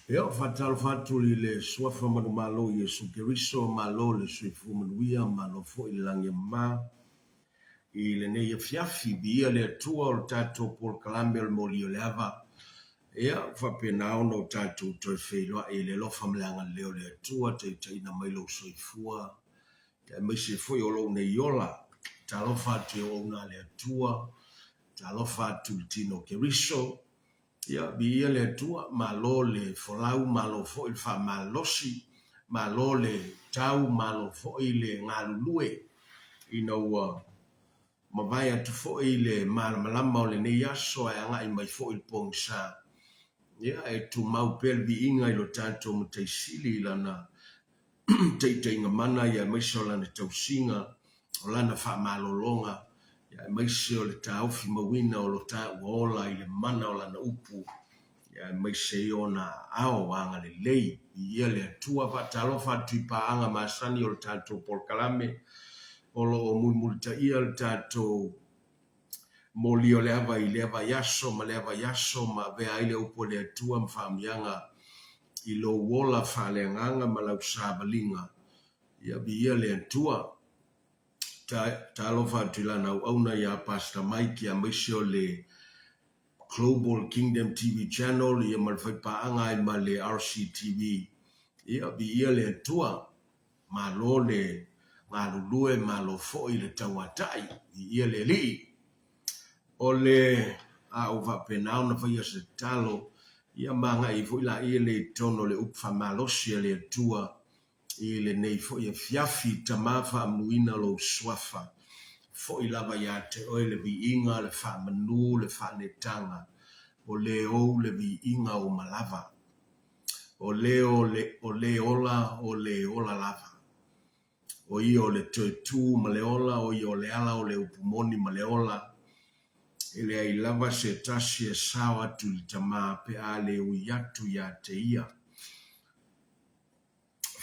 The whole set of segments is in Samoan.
Ia, faatalofa atu i le Suafa Manumalo o Iesu Keriso, malo le soifua manuia, malo foi le lagi e mama i lenei afiafi. Viia le Atua o le tatou polokalame o le Moli o le Ava. Ia, ua faapena ona o tatou toe feiloai i le alofa ma le agalelei o le Atua, taitaiina mai lou soifua, aemaise foi o lou nei ola. Talofa atu i auauna a le Atua, talofa atu i le tino o Keriso, Ia, viia le Atua, malo le folau, malo foi le faamalolosi, malo le tau, malo foi le galulue ina ua mavae atu foi le malamalama o lenei aso ae agai mai foi le pogisa. Ia, e tumau pea le viiga i lo tatou Matai Sili i Lana taitaiga mana aemaise o Lana tausiga, o Lana faamalologa, aemaise o le taofi mauina o lo taua ola i le mana o Lana upu, aemaise i Ona aao agalelei. Viia le Atua. Faatalofa atu i paaga masani o le tatou polokalame o lo o mulimulitaia le tatou moli o le ava i lea vaiaso ma lea vaiaso ma avea ai le upu a le Atua ma faamanuiaga i lou ola faaleagaga ma lau savaliga. Ia viia le Atua. Talofa atu i lana auauna ia Pastor Mike aemaise o le Global Kingdom TV Channel ia ma le faipaaga ai ma le RCTV. Ia, viia le Atua. Malo le galulue, malo foi le tauatai. Viia le Alii. O le a ou faapena ona faia se tatalo, ia ma agai ai foi laia lea i totonu o le upu faamalosi a le Atua I lenei foi afiafi, Tama faamanuina lou suafa. Foi lava ia te oe le viiga, le faamanu, le faanetaga, o le ou le viiga uma lava. O le o le, o le ola, o le ola lava. O ia o le toe tu ma le ola, o ia o le ala o le upu moni ma le ola. E leai lava se tasi e sao atu i le Tama pe a le ui atu ia te ia.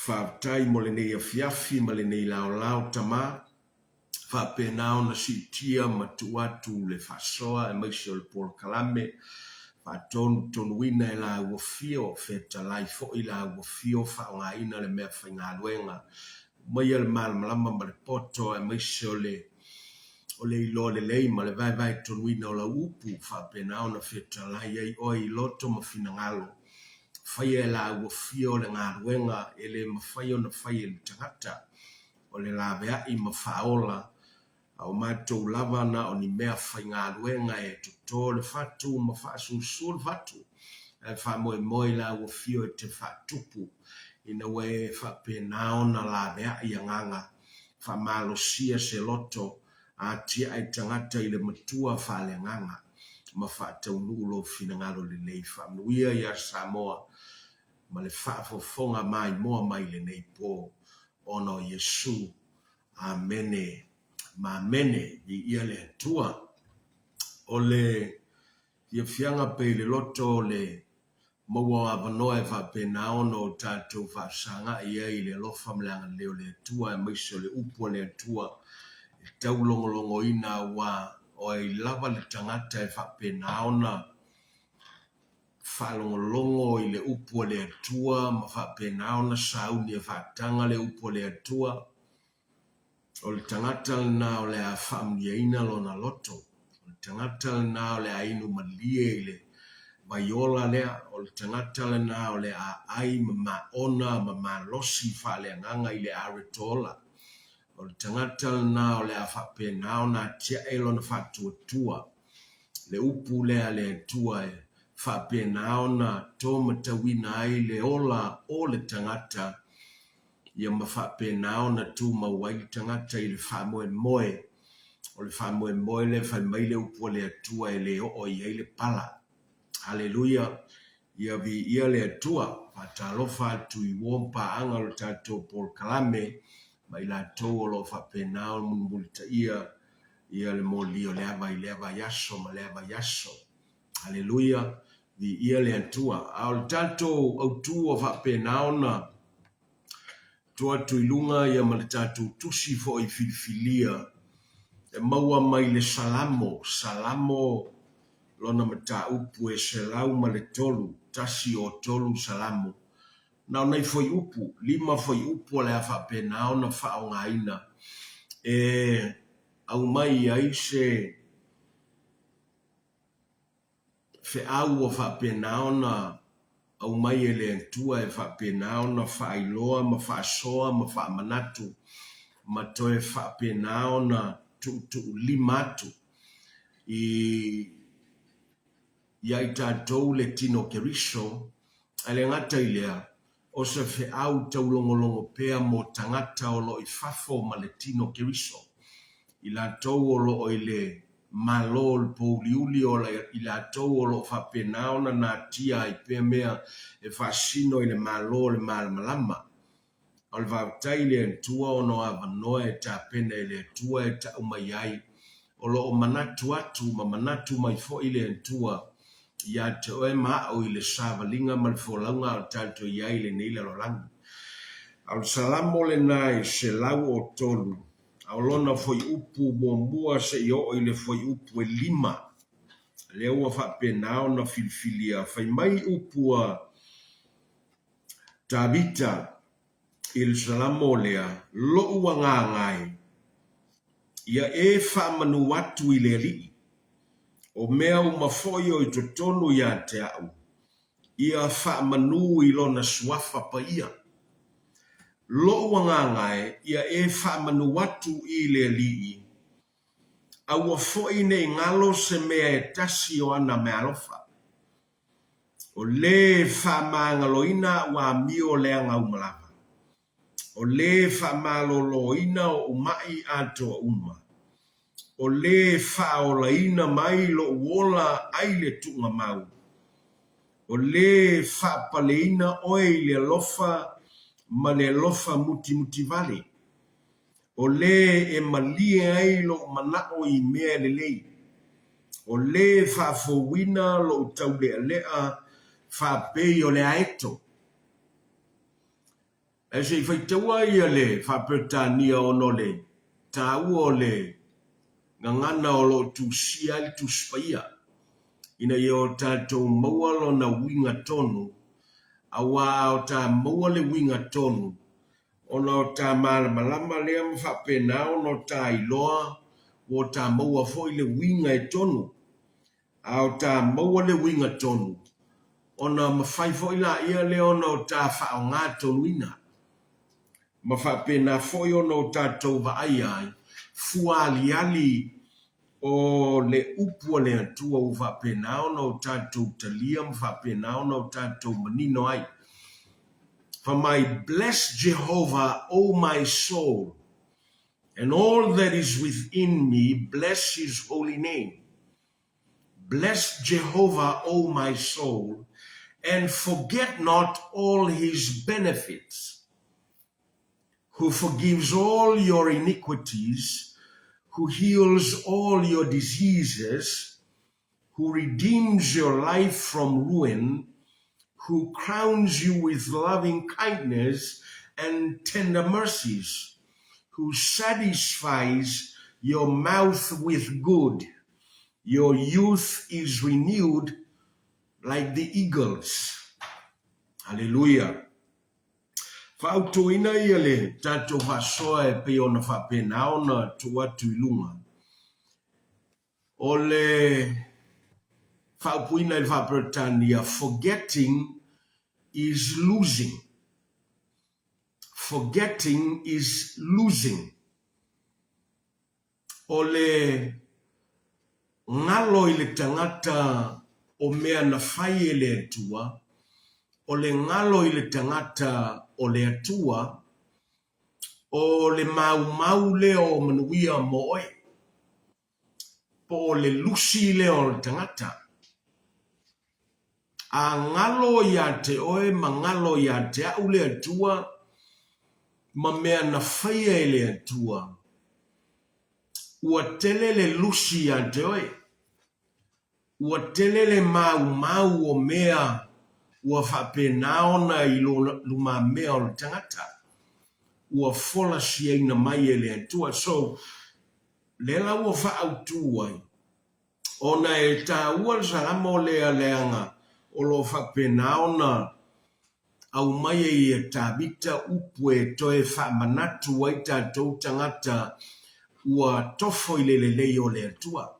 Faafetai mo lenei afiafi ma lenei laolao Tama, faapena ona siitia ma tuu atu le faasoa aemaise o le polokalame, faatonutonuina e laua afio, fetalai foi laua afio faaaogaina le meafaigaluega, aumaia le malamalama ma le poto aemaise o le o le iloa lelei ma le vaevaetonuina o lau upu, faapena ona fetalai ai oe i loto ma finagalo. Faia e laua fia o le galuega e le mafai ona fai e le tagata, o le laveai ma faaola, a o matou lava na o ni mea faigaluega e toto le fatu ma faasusu le fatu, ae faamoemoe i laua fia e te faatupu ina ua e faapena ona laveai agaga, faamalosia se loto Atiae tagata i le Matua faaleagaga ma faataunuu lou finagalo lelei. Faamanuia ia Samoa ma le faafofoga maimoa mai lenei po ona o Iesu. Amene ma amene. Viia le Atua. O le fiafiaga pei le loto o le maua o avanoa e faapena ona o tatou faafesagai ai i le alofa ma le agalelei o le Atua aemaise o le upu a le Atua e taulogologoina aua o ai lava le tagata e faapena ona faalogologo i le upu a le Atua ma faapena ona sauni e faataga le upu a le Atua. O le tagata lena o le a faamanuiaina lona loto. O le tagata lena o le a inu malie i le vaiola lea. O le tagata lena o le a ai ma maona ma malosi faaleagaga i le areto ola. O le tagata lena o le a faapena ona atiae lona faatuatua. Le upu lea a le Atua e faapena ona tomatauina ai le ola o le tagata ia ma faapena ona tumau ai le tagata i le faamoemoe. O le faamoemoe lea fai mai le upu a le Atua e le oo i ai le pala. Haleluia! Ia viia le Atua. Faatalofa atu i uo ma paaga o le tatou polokalame ma i latou o lo o faapena ona mulimulitaia ia le moli o le ava i lea vaiaso ma lea vaiaso. Haleluia! Viia le Atua. A o le tatou autu ua faapena ona Tuu atu i luga ia ma le tatou tusi foi filifilia e maua mai le Salamo, Salamo lona mataupu e 103, 103 Salamo. Na o nai fuaiupu, lima fuaiupu o le a faapena ona faaaogaina e aumai ai se feau ua faapena ona aumai e le Atua e faapena ona faailoa ma faasoa ma faamanatu ma toe faapena ona tuutuulima atu i ia i tatou le tino Keriso, ae le gata i lea, O se feau taulogologo pea mo tagata o lo o i fafo ma le tino Keriso, i latou o lo o i le Malo o le pouliuli o i latou o lo o faapena ona natia ai pea mea e faasino i le Malo o le Malamalama. A o le faafetai i le Atua ona o avanoa e tapena e le Atua e tau mai ai, o lo o manatu atu ma manatu mai foi le Atua ia te oe ma a'u i le savaliga ma le folauga a o tatou i ai i lenei lalolagi. A o le Salamo lena e 103, a o lona fuaiupu muamua seia oo i le fuaiupu e lima, lea ua faapena ona filifilia, fai mai upu a Tavita i le Salamo lea, Lo'u agaga e! Ia e faamanu atu i le Alii, o mea uma foi o i totonu ia te a'u, ia faamanu i Lona Suafa Paia. Lo'u agaga e, ia e faamanu atu i le Alii, aua foi ne i galo se mea e tasi o ana meaalofa. O le faamagaloina a'u amio leaga uma lava. O le faamaloloina oʻu maʻi atoa uma. O le faaolaina mai loʻu ola ai le tuugamau. O le faapaleina oe i le alofa ma le alofa mutimutivale. O le e malie ai lou manaʻo i mea lelei. O le faafouina loʻu taulealea faapei o le aeto. Ae se i faitaua ia le Faa-Peretania ona o le taua o le gagana o lo o tusia ai le Tusi Paia, ina ia o tatou maua lona uiga tonu, auā a o ta maua le uiga tonu, ona o ta malamalama lea ma faapena ona o ta iloa ua o ta maua foi le uiga e tonu. A o ta maua le uiga tonu, ona mafai foi laia lea ona o ta faaaoga tonuina. Ma faapena foi ona o tatou vaaia ai fua aliali o le upu a le Atua ua faapena ona o tatou talia ma faapena ona o tatou manino ai. Fai mai, Bless Jehovah, O my soul, and all that is within me, bless his holy name. Bless Jehovah, O my soul, and forget not all his benefits, who forgives all your iniquities, who heals all your diseases, who redeems your life from ruin, who crowns you with loving kindness and tender mercies, who satisfies your mouth with good. Your youth is renewed like the eagles. Haleluia. Faautuina ia le tatou faasoa e pei ona faapena ona tuu atu i luga. O le faaupuina i le Faa-Peretania, Forgetting is losing. Forgetting is losing. O le galo i le tagata o mea na fai e le Atua, o le galo i le tagata o le Atua, o le maumau lea o manuia mo oe, po o le lusi lea o le tagata. A galo iā te oe ma galo iā te aʻu le Atua ma mea na faia e le Atua, ua tele le lusi iā te oe. Ua tele le maumau o mea ua faapena ona i lumamea o le tagata, ua folasiaina mai e le Atua. So, lea la ua faaautu ai, ona e taua le Salamo lea leaga o lo o faapena ona aumai ai e Tavita upu e toe faamanatu ai tatou tagata ua tofo i le lelei o le Atua.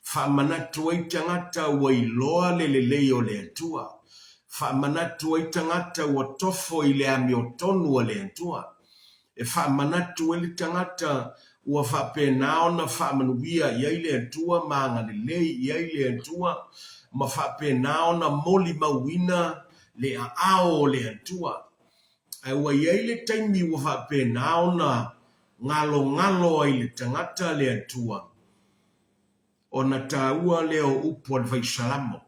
Faamanatu ai tagata ua iloa le lelei o le Atua. Faamanatu ai tagata ua tofo i le amiotonu a le Atua. E faamanatu ai le tagata ua faapena ona faamanuia i ai le Atua ma agalelei i ai le Atua ma faapena ona molimauina le aao o le Atua. Ae ua i ai le taimi ua faapena ona galogalo ai le tagata le Atua. Ona taua lea o upu a le Fai Salamo,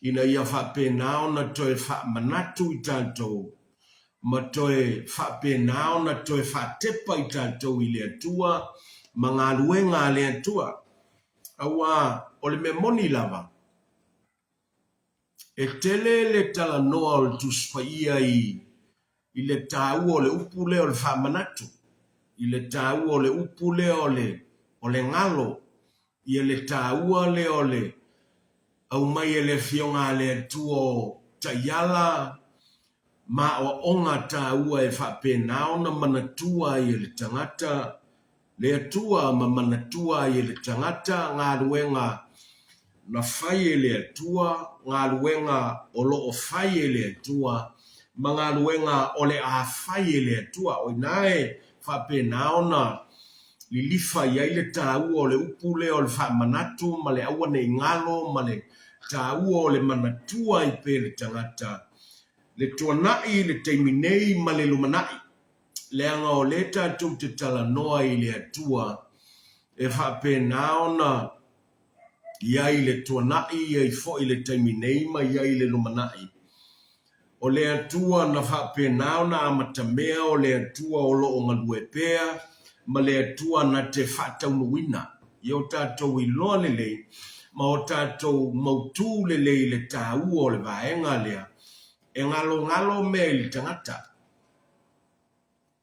ina ia faapena ona toe faamanatu i tatou, ma toe faapena ona toe faatepa i tatou i le Atua ma galuega a le Atua. Aua o le mea moni lava, e tele le talanoa o le Tusi Paia i i le taua o le upu lea o le faamanatu, i le taua o le upu lea o le o le galo, ia le taua lea o le aumai e le Afioga a le Atua o taiala ma aoaoga taua e faapena ona manatua ai e le tagata. Le Atua ma manatua ai e le tagata galuega na fai e le Atua, galuega o lo o fai e le Atua, ma galuega o le a fai e le Atua. O i ina e faapena ona lilifa i ai le taua o le upu lea o le faamanatu ma le aua ne i galo ma le taua o le manatua ai pea e le tagata le tuanai i le taimi nei ma le lumanai. Leaga o lea tatou te talanoa i le Atua e faapena ona i ai i le tuanai, i ai foi i le taimi nei ma i ai i le lumanai. O le Atua na faapena ona amatamea, o le Atua o lo o galue pea, ma le Atua na te faataunuuina i o tatou iloa lelei ma o tatou mautū lelei i le taua o le vaega lea e galogalo mea i le tagata.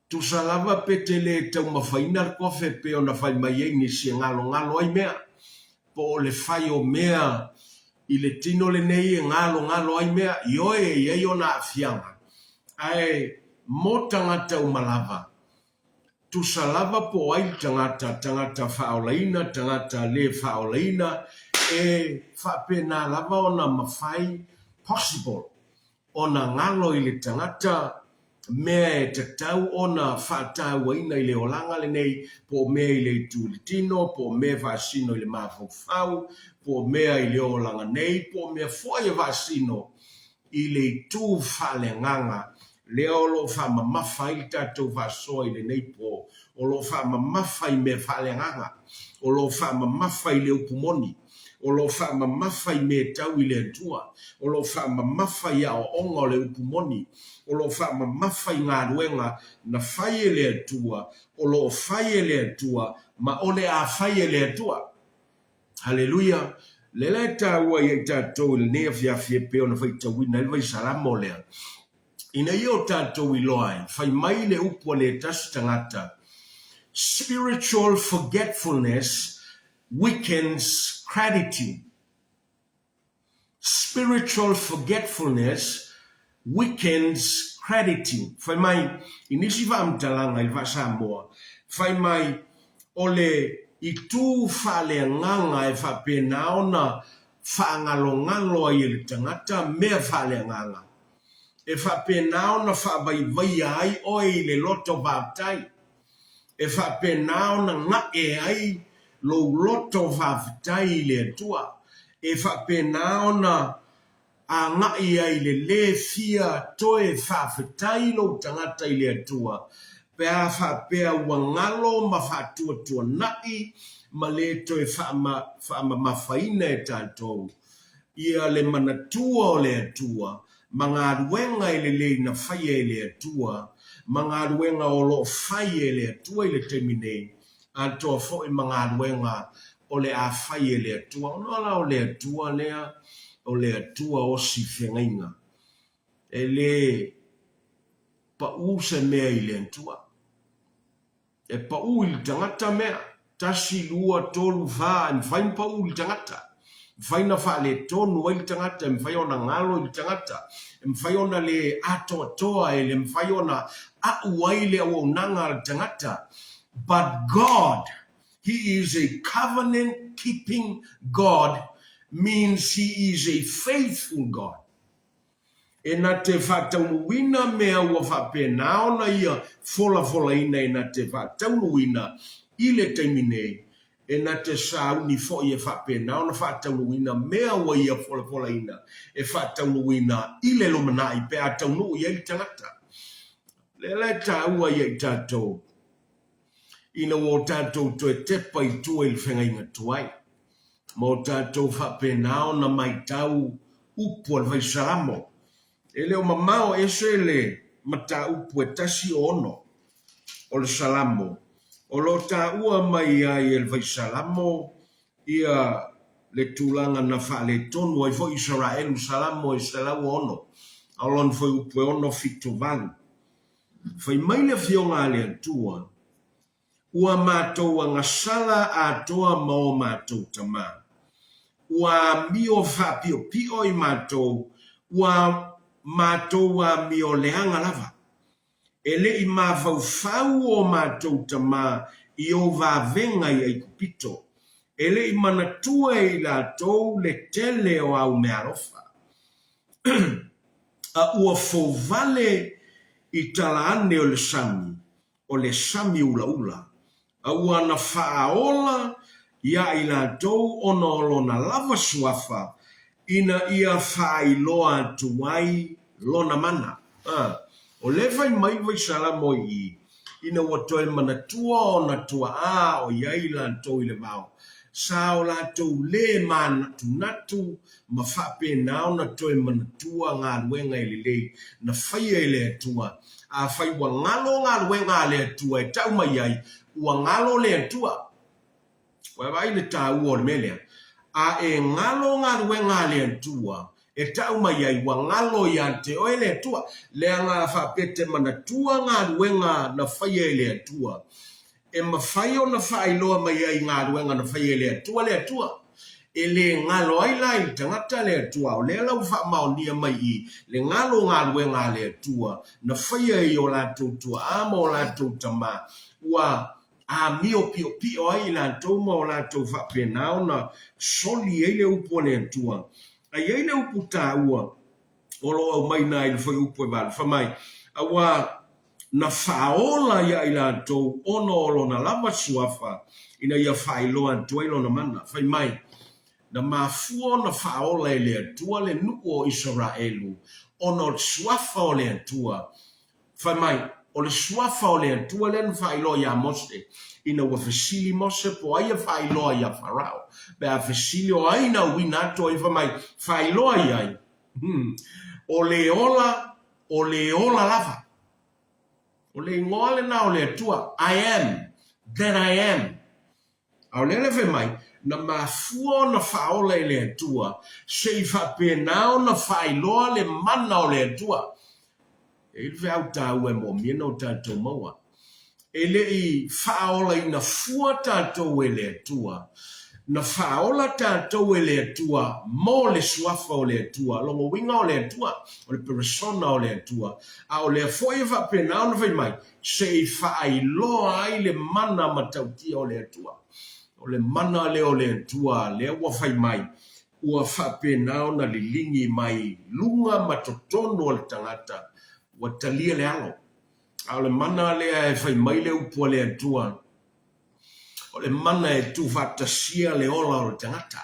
Tusa lava pe te le taumafaina le kofe pei ona fai mai ai nisi e galogalo ai mea, po o le fai o mea i le tino lenei e galogalo ai mea, ioe e i ai ona aafiaga, ae mo tagata uma lava, tusa lava po o ai le tagata, tagata faaolaina, tagata le faaolaina, e faapena lava ona mafai, possible, ona galo i le tagata mea e tatau ona faatauaina i le olaga lenei, po o mea i le itu i le tino, po o mea e faasino i le mafaufau, po o mea i le olaga nei, po o mea foi e faasino i le itu faaleagaga lea o lo o faamamafa ai le tatou faasoa i lenei po, o lo o faamamafa i mea faaleagaga, o lo o faamamafa i le upu moni. O lo o faamamafa i mea tau i le Atua. O lo o faamamafa i aoaoga o le upu moni. O lo o faamamafa i galuega na fai e le Atua, o lo o fai e le Atua, ma o le a fai e le Atua. Haleluia! Lea la e taua ia i tatou i lenei afiafi e pei ona faitauina ai le Vaisalamo lea, ina ia o tatou iloa ai, fai mai le upu a le tasi tagata, Spiritual forgetfulness weakens gratitude. Spiritual forgetfulness weakens gratitude. Fai mai, i nisi faamatalaga i le faa-Samoa, fai mai, o le itu faaleagaga e faapena ona faagalogalo ai e le tagata mea faaleagaga, e faapena ona faavaivaia ai oe i le loto faafetai. e faapena ona ga'e ai lou loto faafetai i le Atua, e faapena ona aga'i ai le lē fia toe faafetai lou tagata i le Atua, pe a faapea ua galo ma faatuatuana'i ma lē toe faamamafaina e tatou ia le manatua o le Atua ma galuega e lelei na faia e le Atua, ma galuega o lo o fai e le Atua i le taimi nei, atoa foi ma galuega o le a fai e le Atua. Ona la o le Atua lea, o le Atua osi feagaiga. E le pau se mea i le Atua. E pau i le tagata mea, tasi, lua, tolu, fa, e mafai ona pau i le tagata. E mafai ona faaletonu ai le tagata, e mafai ona galo i le tagata, e mafai ona le atoatoa, e le mafai ona a'u ai le auaunaga a le tagata. But God, He is a covenant keeping God, means He is a faithful God. E na te faataunuuina mea ua faapena ona ia folafolaina e na te faataunuuina i le taimi nei, e na te sauni foi e faapena ona faataunuuina mea ua ia folafolaina e faataunuuina i le lumanai pe a taunuu i ai le tagata. Lea la e taua ia i tatou ina ua o tatou toe tepa i tua i le feagaiga tuai, ma o tatou faapena ona matau upu a le Fai Salamo. E le o mamao ese le mataupu e 106 o le Salamo, o lo o taua mai ai e le Fai Salamo ia le tulaga na faaletonu ai foi Isaraelu, Salamo e 106, a o lona fuaiupu e 6, 7, 8. Fai mai le Afioga a le Atua, Ua matou agasala atoa ma o matou tama. Ua amio faapiopio i matou, ua matou amio leaga lava. E le i mafaufau o matou tama i ou vavega i Aikupito, e le i manatua e i latou le tele o āu meaalofa. A ua fouvale i tala ane o le sami, o le sami ulaula, a ua na faaola iā i latou ona o lona lava suafa ina ia faailoa atu ai lona mana. A, o lea e fai mai le Faisalamo i i, ina ua toe manatua ona tuaa o i ai latou i le vao, sa o latou lē manatunatu ma faapena ona toe manatua galuega e lelei na faia e le Atua. Afai ua galo galuega a le Atua e tau mai ai, ua galo le Atua. Ua e vaai i le taua o le mea lea? A e galo galuega a le Atua e tau mai ai, ua galo ia te oe le Atua. Leaga a faapea e te manatua galuega na faia e le Atua, e mafai ona faailoa mai ai i galuega na faia e le Atua le Atua. E le galo ai la i le tagata le Atua, o lea la ua faamaonia mai i le galo o galuega a le Atua na faia i o latou tuaa ma o latou tama, ua amio piopio ai i latou ma o latou faapena ona soli ai le upu a le Atua. A i ai le upu taua o lo o aumai i ina i le fuaiupu e 8, fai mai, Aua na faaola ia i latou ona o lona lava suafa ina ia faailoa atu ai lona mana. Fai mai, na mafua ona faaola e le Atua le nuu o Isaraelu ona o le suafa o le Atua. Fai mai, o le suafa o le Atua lea na faailoa iā Mose, ina ua fesili Mose po o ai e faailoa iā Farao. Pe a fesili o ai na uina atu ai, fai mai, faailoa i ai, o le ola, o le ola lava. O le igoa lena o le Atua, I am that I am. A o lea la e fai mai, na mafua ona faaola e le Atua, se i faapena ona faailoa le mana o le Atua. E i ai le feau taua e moomia ona o tatou maua. E le i faaolaina fua tatou e le Atua. Na faaola tatou e le Atua mo le Suafa o le Atua, lona uiga o le Atua, o le peresona o le Atua. A o lea foi e faapena ona fai mai, se i faailoa ai le mana matautia o le Atua. O le mana lea o le Atua lea ua fai mai, ua faapena ona liligi mai luga ma totonu o le tagata, ua talia le alo. A o le mana lea e fai mai le upu a le Atua, o le mana e tuufaatasia le ola o le tagata.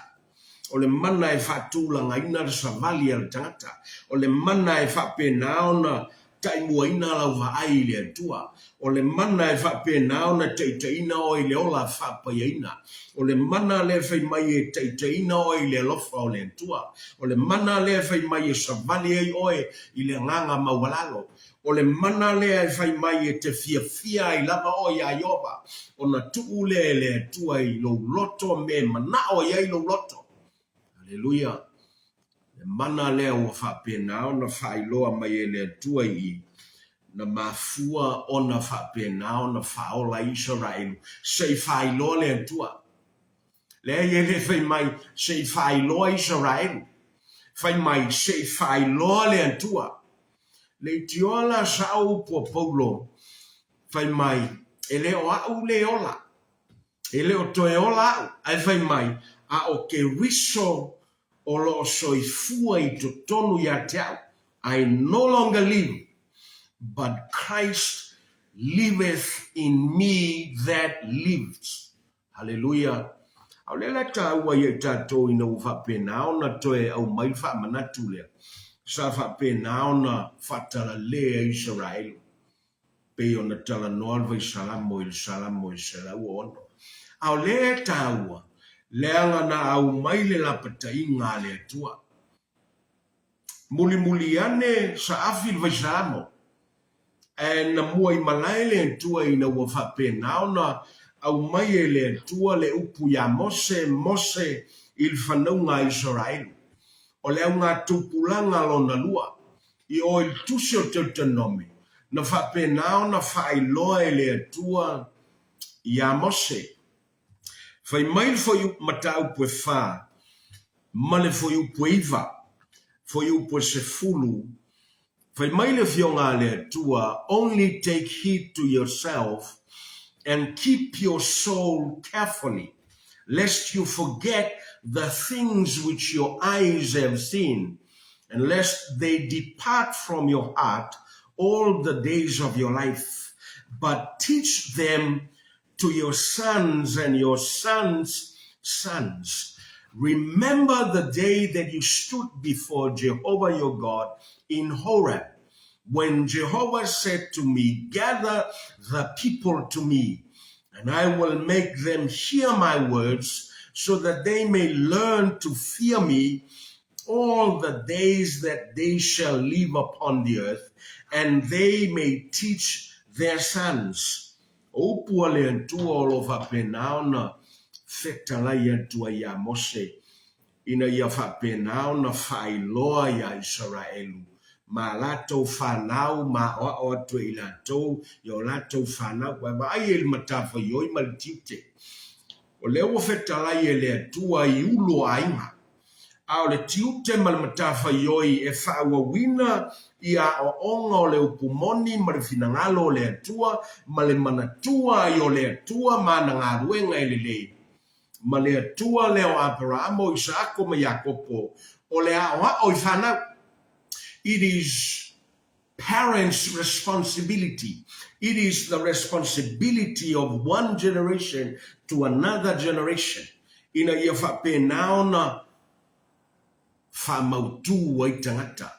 O le mana e faatulagaina le savali a le tagata. O le mana e faapena ona taimuaina lau vaai i le Atua. O le mana e faapena ona taitaiina oe i le ola faapaiaina. O le mana lea e fai mai e taitaiina oe i le alofa o le Atua. O le mana lea e fai mai e savali ai oe i le agaga maualalo. O le mana lea e fai mai e te fiafia ai lava oe iā Ieova, ona tuu lea e le Atua i lou loto mea e manao ai ai lou loto. Aleluia! Le mana lea ua faapena ona faailoa mai e le Atua i i, na mafua ona faapena ona faaola ai Isaraelu, se i faailoa le Atua. Leai, e le fai mai, se i faailoa Isaraelu. Fai mai, se i faailoa le Atua. Leitioa la sao upu a Paulo, fai mai, e le o a'u le ola, e le o toe ola a'u, ae fai mai, a o Keriso o lo o soifua i totonu ia te a'u, I no longer live, but Christ liveth in me that lives. Haleluia! A o lea la e taua ia i tatou ina ua faapena ona toe aumai le faamanatu lea, sa faapena ona faatalale ai Isaraelu, pei ona talanoa le Faisalamo i le Salamo e 106. A o lea e taua, leaga na aumai le lapataiga a le Atua. Mulimuli ane saafi le Faisalamo, Ae na muaimalae le Atua ina ua faapena ona aumai e le Atua le upu iā Mose, Mose i le fanauga a Isaraelu. O le augatupulaga lona lua, i o i le Tusi o Teutanome, na faapena ona faailoa e le Atua iā Mose. Fai mai le fuaiupu mataupu e fa ma le fuaiupu e iva, fuaiupu e sefulu. Fai mai le Afioga a le Atua, Only take heed to yourself and keep your soul carefully, lest you forget the things which your eyes have seen, and lest they depart from your heart all the days of your life. But teach them to your sons and your sons' sons. Remember the day that you stood before Jehovah your God in Horeb, when Jehovah said to me, Gather the people to me, and I will make them hear my words, so that they may learn to fear me all the days that they shall live upon the earth, and they may teach their sons. O upu a le Atua o lo o faapena ona fetalai atu ai iā Mose, ina ia faapena ona faailoa iā Isaraelu ma latou fanau ma aʻoaʻo atu e i latou i o latou fanau. Ua e vaai ai i le matafaioi ma le tiute. O lea ua fetalai e le Atua i ulu o aiga, a o le tiute ma le matafaioi e faaauauina i aoaoga o le upu moni ma le finagalo o le Atua ma le manatua ai o le Atua ma ana galuega e lelei ma le Atua lea o Aperaamo, o Isaako ma Iakopo, o le aoao i fanau. It is parents' responsibility. It is the responsibility of one generation to another generation ina ia faapena ona faamautū ai tagata,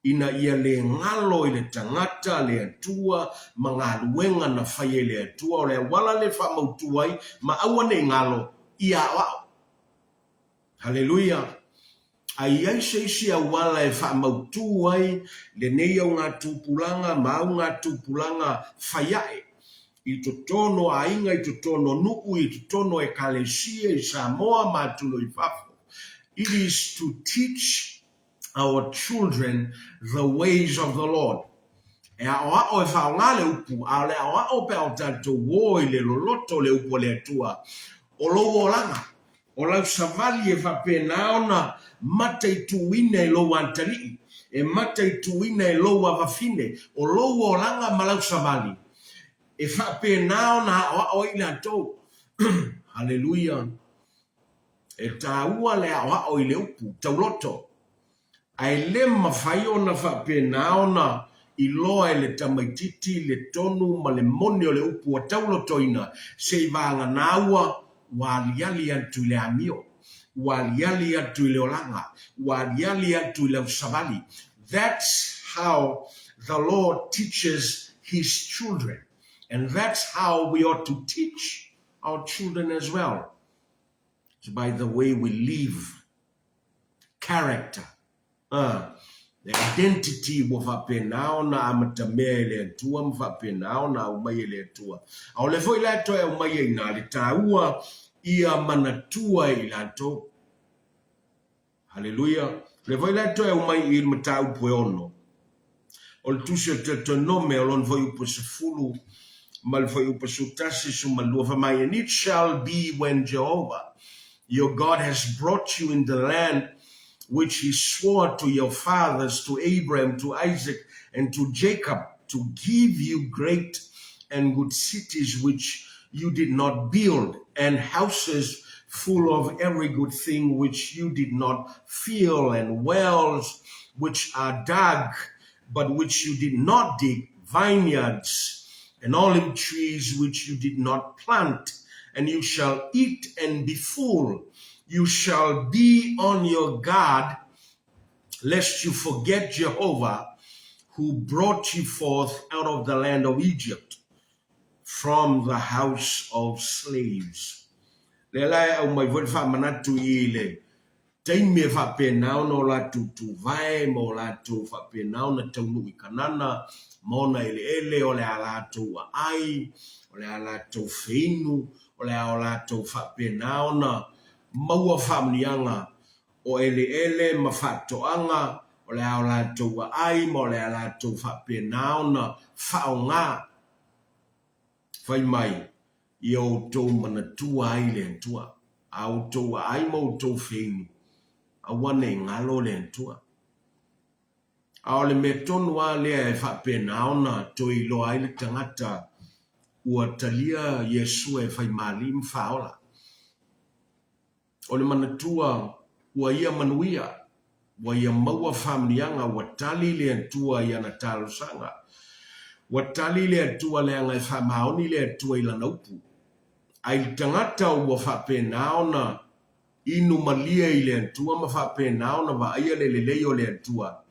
ina ia le galo i le tagata le Atua ma galuega na fai e le Atua, o le auala le faamautū ai ma aua ne i galo, ia aoao. Haleluia! A i ai se isi auala e faamautū ai lenei augatupulaga ma augatupulaga fai aʻe i totonu o aiga, i totonu o nuu, i totonu o ekalesia i Samoa ma atunuu i fafo, it is to teach our children the ways of the Lord. E aʻoaʻo e faaaoga le upu, a o le aʻoaʻo pe a o tatou ō i le loloto o le upu a le Atua, o lou olaga, O lau savali e faapena ona mataituina e lou atalii, e mataituina e lou avafine, o lou olaga ma lau savali, e faapena ona aʻoaʻo ai i latou. Haleluia! E taua le aʻoaʻo i le upu tauloto. Ae le mafai ona faapena ona iloa e le tamaitiiti le tonu ma le moni o le upu ua taulotoina se i vagana ua ua aliali atu i le amio, ua aliali atu i le olaga, ua aliali atu i lau savali. That's how the Lord teaches His children and that's how we ought to teach our children as well. It's by the way we live. Character, a, the identity ua faapena ona amatamea e le Atua ma faapena ona aumai e le Atua. Aole foi la e toe aumaia i ina le taua ia manatua e i latou. Haleluia! O lea foi la e toe aumai i i le mataupu e ono. O le tusi o Deuteronome o lona fuaiupu e 10 ma le fuaiupu 11 12 fai mai, And it shall be when Jehovah your God has brought you in the land which he swore to your fathers, to Abraham, to Isaac, and to Jacob, to give you great and good cities which you did not build, and houses full of every good thing which you did not fill, and wells which are dug, but which you did not dig, vineyards and olive trees which you did not plant, and you shall eat and be full. You shall be on your guard, lest you forget Jehovah, who brought you forth out of the land of Egypt, from the house of slaves. Lea la e aumai foi le faamanatu i le taimi e faapena ona o latou tuvae ma o latou faapena ona taunuu i Kanana ma ona eleele, o le a latou aai, o le a latou feinu, o le a o latou faapena ona maua faamanuiaga o eleele ma faatoaga, o le a o latou aai ma o le a latou faapena ona faaaoga. Fai mai, ia outou manatua ai le Atua, a outou aai ma outou feinu, aua ne i galo le Atua. A o le mea tonu lava lea e faapena ona toe iloa ai le tagata ua talia Iesu e fai ma Alii ma Faaola. O le manatua ua ia manuia, ua ia maua faamanuiaga, ua tali le Atua i ana talosaga. Ua tali le Atua leaga e faamaoni le Atua i Lana upu. A i le tagata ua faapena ona inu malie i le Atua ma faapena ona vaaia le lelei o le Atua.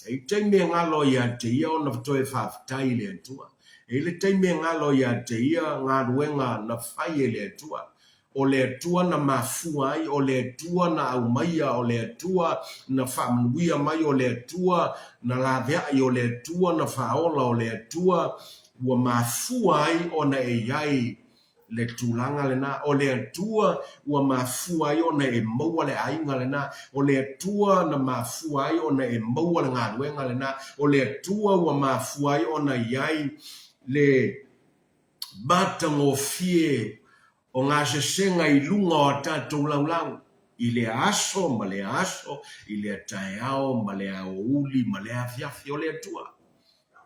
E i ai taimi e galo ia te ia ona toe faafetai i le Atua. E i ai le taimi e galo ia te ia galuega na fai e le Atua. O le Atua na mafua ai, o le Atua na aumaia, o le Atua na faamanuia mai, o le Atua na laveai, o le Atua na faaola, o le Atua ua mafua ai ona e i ai le tulaga lena. O le Atua ua mafua ai ona e maua le aiga lena. O le Atua na mafua ai ona e maua le galuega lena. O le Atua ua mafua ai ona i ai le matagofie o gasesega i luga o a tatou laulau i lea aso ma lea aso, i lea taeao ma lea aoauli ma lea afiafi. O le Atua.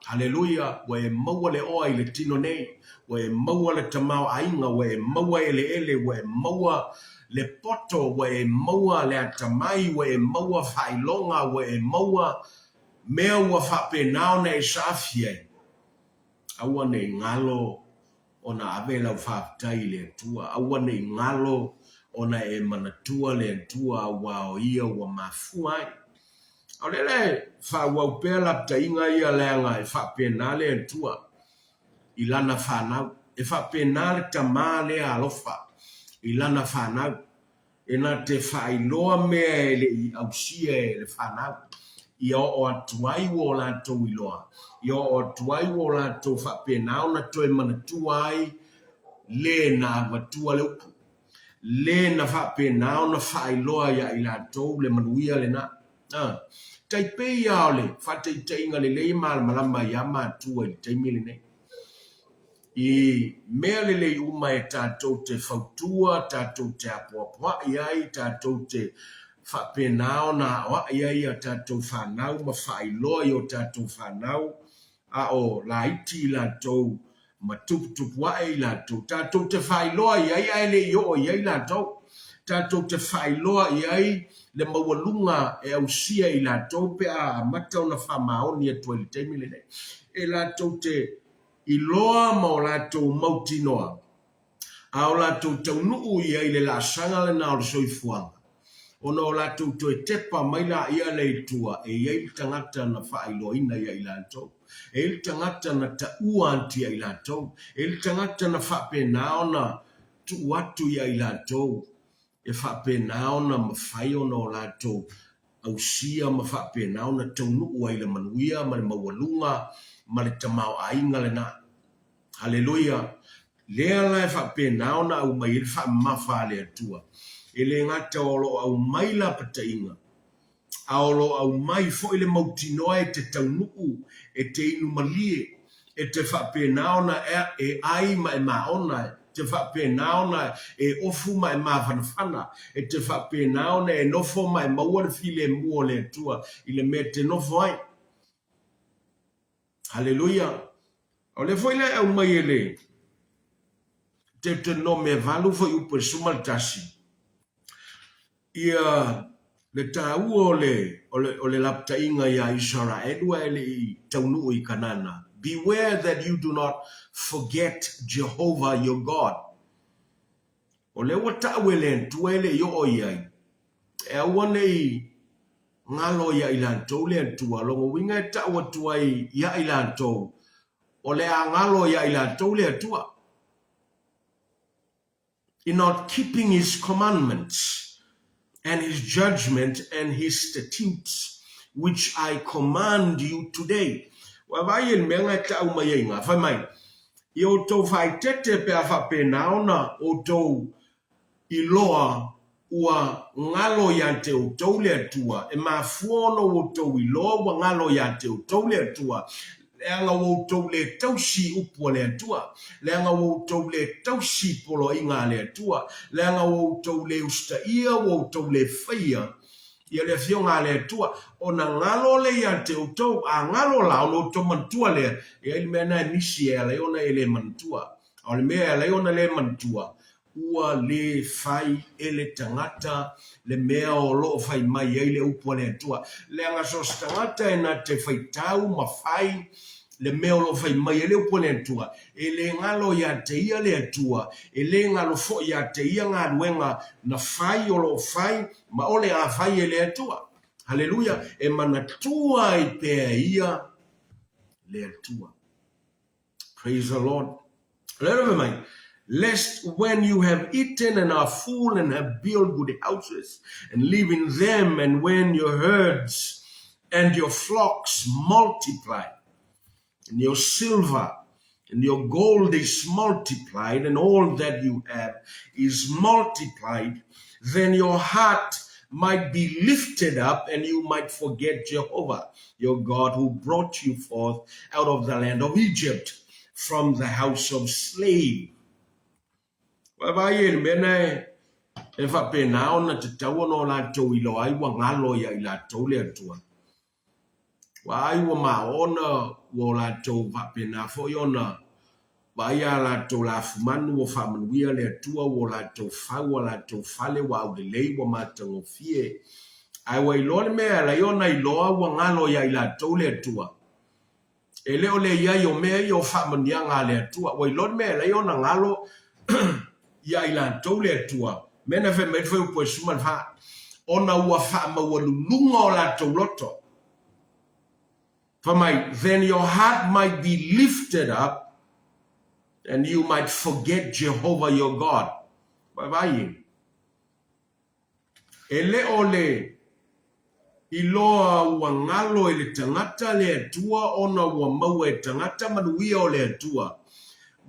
Haleluia! Ua e maua le oa i le tino nei, ua e maua le tamaoaiga, ua e maua eleele, ua e maua le poto, ua e maua le atamai, ua e maua faailoga, ua e maua mea ua faapena ona e saafi ai. Aua ne i galo ona ave lau faafetai i le Atua, aua ne i galo ona e manatua le Atua aua o Ia ua mafua ai. A o lea la e faaauau pea lapataiga ia leaga e faapena le Atua i Lana fanau. E faapena le Tama lea alofa i Lana fanau, e na te faailoa mea e le i ausia e le fanau, ia oo atu ai ua o latou iloa, ia oo atu ai ua o latou faapena ona toe manatua ai le na avatua le upu. Le na faapena ona faailoa ia i latou le manuia lena. A tai pei lava o le faataitaiga lelei e malamalama ai lava matua i le taimi lenei. I mea lelei uma e tatou te fautua, tatou te apoapoai ai, tatou te faapena ona aoai ai a tatou fanau ma faailoa i o tatou fanau a o laiti i latou ma tuputupu ae i latou, tatou te faailoa i ai ae le i oo i ai latou. Tatou te faailoa i ai le maualuga e ausia e i latou pe a amata ona faamaoni atu ai i le taimi lenei. E latou te iloa ma o latou mautinoa a o latou taunuu i ai i le laasaga lena o le soifuaga, ona o latou toe tepa mai laia lea i tua, e i ai le tagata na faailoaina ia i latou, e i ai le tagata na taua atu ia i latou, e i ai le tagata na faapena ona tuu atu ia i latou e faapena ona mafai ona o latou ausia ma faapena ona taunuu ai i le manuia ma le maualuga ma le tamaoaiga lena. Haleluia! Lea la e faapena ona aumai ai le faamamafa a le Atua. E le gata o lo o aumai lapataiga, a o lo o aumai foi le mautinoa e te taunuu, e te inu malie, e te faapena ona e ai ma e maona, e te faapena ona e ofu ma e mafanafana, e te faapena ona e nofo ma e maua le filemu o le Atua i le mea e te nofo ai. Haleluia! O lea foi la e aumai e le Deuteronome 8 fuaiupu e 11, ia le taua o le, o le, o le lapataiga iā Isaraelu ae le i taunuu i Kanana, Beware that you do not forget Jehovah your God. O lea ua tau e le Atua e le i oo i ai, e aua ne i galo iā i latou le Atua, lona uiga e tau atu ai iā i latou, o le a galo iā i latou le Atua. In not keeping his commandments and his judgment and his statutes which I command you today. Ua vaai i le mea na e tau mai ai i ina, fai mai, ia outou faaeteete pe a faapena ona outou iloa ua galo ia te outou le Atua, e mafua ona ua outou iloa ua galo ia te outou le Atua, leaga ua outou le tausi i upu a le Atua, leaga ua outou le tausi i poloaiga a le Atua, leaga ua outou le usitaia, ua outou le faia. Ia le Afioga a le Atua, ona galo lea ia te outou, a galo la, ona outou manatua lea, e i ai le mea lena e misi e ala ai ona e le manatua. A o le mea e ala ai ona le manatua, ua le fai e le tagata le mea o lo o fai mai ai le upu a le Atua. Leaga so o se tagata e na te faitau ma fai le mea o lo o fai mai ai le upu a le Atua, e le galo ia te ia le Atua, e le galo foi ia te ia galuega na fai o lo o fai ma o le a fai e le Atua. Haleluia! E manatua ai pea e ia le Atua. Praise the Lord. O lea fai mai, Lest when you have eaten and are full and have built good houses and live in them, and when your herds and your flocks multiply, and your silver and your gold is multiplied, and all that you have is multiplied, then your heart might be lifted up and you might forget Jehovah, your God, who brought you forth out of the land of Egypt from the house of slave. Vaavaai e le mea na e faapena ona tatau ona o latou iloa ai ua galo ia i latou le Atua. Ua ai ua maona ua o latou faapena foi ona vaai a latou lafumanu ua faamanuia le Atua ua o latou fau a latou fale ua aulelei ua matagofie. Ae ua iloa le mea e ala ai ona iloa ua galo ia i latou le Atua. E le o le i ai o mea ia o faamanuiaga a le Atua. Ua iloa le mea e ala ai ona galo ia i latou le Atua, mea na fai mai le fuaiupu e 14, ona ua faamaualuluga o latou loto. Fai mai, then your heart might be lifted up and you might forget Jehovah your God. Vaavaai e. E le o le iloa ua galo e le tagata le Atua ona ua maua e tagata manuia o le Atua.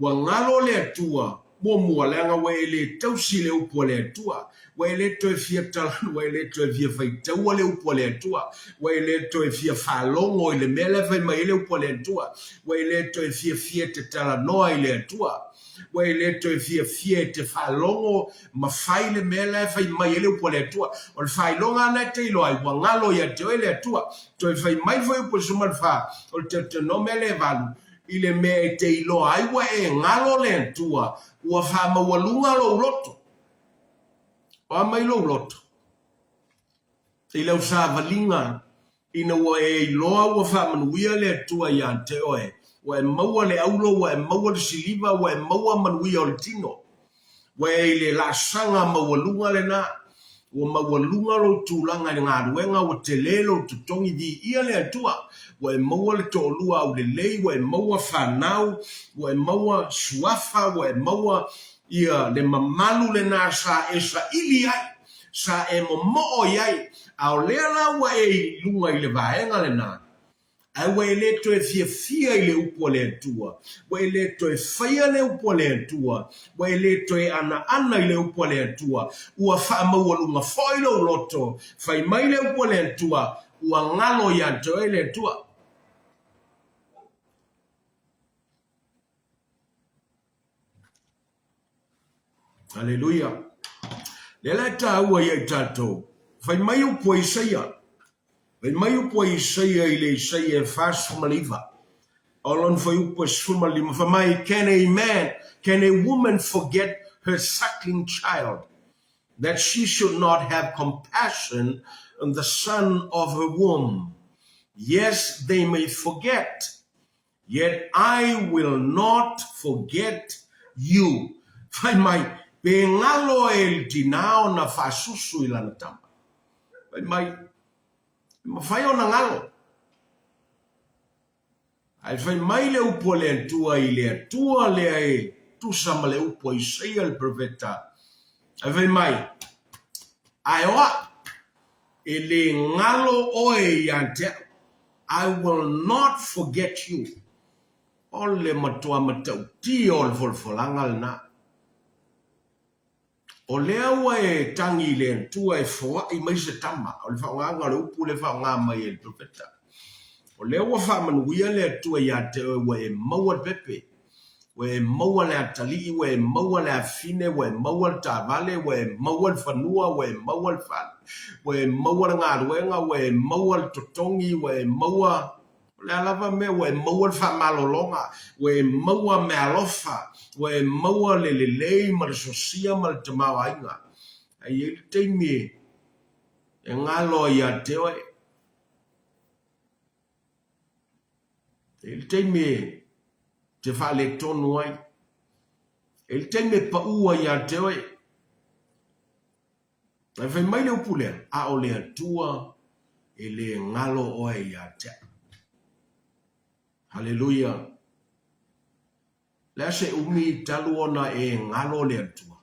Ua galo le Atua, muamua, leaga ua e le tausi i le upu a le Atua. Ua e le toe fia talanoa, ua e le toe fia faitaua le upu a le Atua. Ua e le toe fia faalogo i le mea la e fai mai ai le upu a le Atua. Ua e le toe fiafia e te talanoa i le Atua. Ua e le toe fiafia e te faalogo ma fai le mea la e fai mai ai le upu a le Atua. O le faailoga lena e te iloa ai, ua galo ia te oe le Atua. Toe fai mai foi upu e 14, o le Teutenomea le 8, i le mea e te iloa ai ua e galo le Atua, ua faamaualuga lou loto. O a mai lou loto? I lau savaliga, ina ua e iloa ua faamanuia le Atua ia te oe, ua e maua le auro, ua e maua le siliva, ua e maua manuia o le tino. Ua e i le laasaga maualuga lena, ua maualuga lou tulaga i le galuega, ua tele lou totogi, viia le Atua, ua e maua le toalua aulelei, ua e maua fanau, ua e maua suafa, ua e maua ia le mamalu lena sa e saili ai. Sa e momoo i ai, a o lea la ua e i luga i le vaega lena, ae ua e le toe fiafia i le upu a le Atua, ua e le toe faia le upu a le Atua, ua e le toe anaana i le upu a le Atua, ua faamaualuga foi lou loto, fai mai le upu a le Atua, ua galo ia te oe le Atua. Aleluia. Lea la e taua ia i tatou. Fai mai upu a Isaia. Fai mai upu a Isaia i le Isaia e 49. O lona fuaiupu e 15. Fai mai, can a man, can a woman forget her suckling child, that she should not have compassion on the son of her womb? Yes, they may forget, Yet I will not forget you. Fai mai, pe galo e le tinā ona faasusu i lana tama. Fai mai, e mafai ona galo. Ae fai mai le upu a le Atua i le Atua lea e tusa ma le upu a Isaia le perofeta. Ae fai mai, ae o au, e le galo oe ia te au. I will not forget you. O le matua matautia o le folafolaga lena. O lea ua e tagi i le Atua e foai mai se tama, o le faaaogaga o le upu lea e faaaoga mai e le perofeta. O lea ua faamanuia le Atua ia te oe ua e maua le pepe. Ua e maua le atalii, ua e maua le afine, ua e maua le taavale, ua e maua le fanua, ua e maua le fale, ua e maua le galuega, ua e maua le totogi, ua e maua o le a lava mea, ua e maua le faamalologa, ua e maua meaalofa, ua e maua le lelei ma le sosia ma le tamaoaiga. Ae i ai le taimi e galo ai ia te oe. E i ai le taimi e te faaletonu ai. E i ai le taimi e pau ai ia te oe. Ae fai mai le upu lea, a o le Atua e le galo oe ia te au. Haleluia! Le a se umi talu ona e galo le Atua?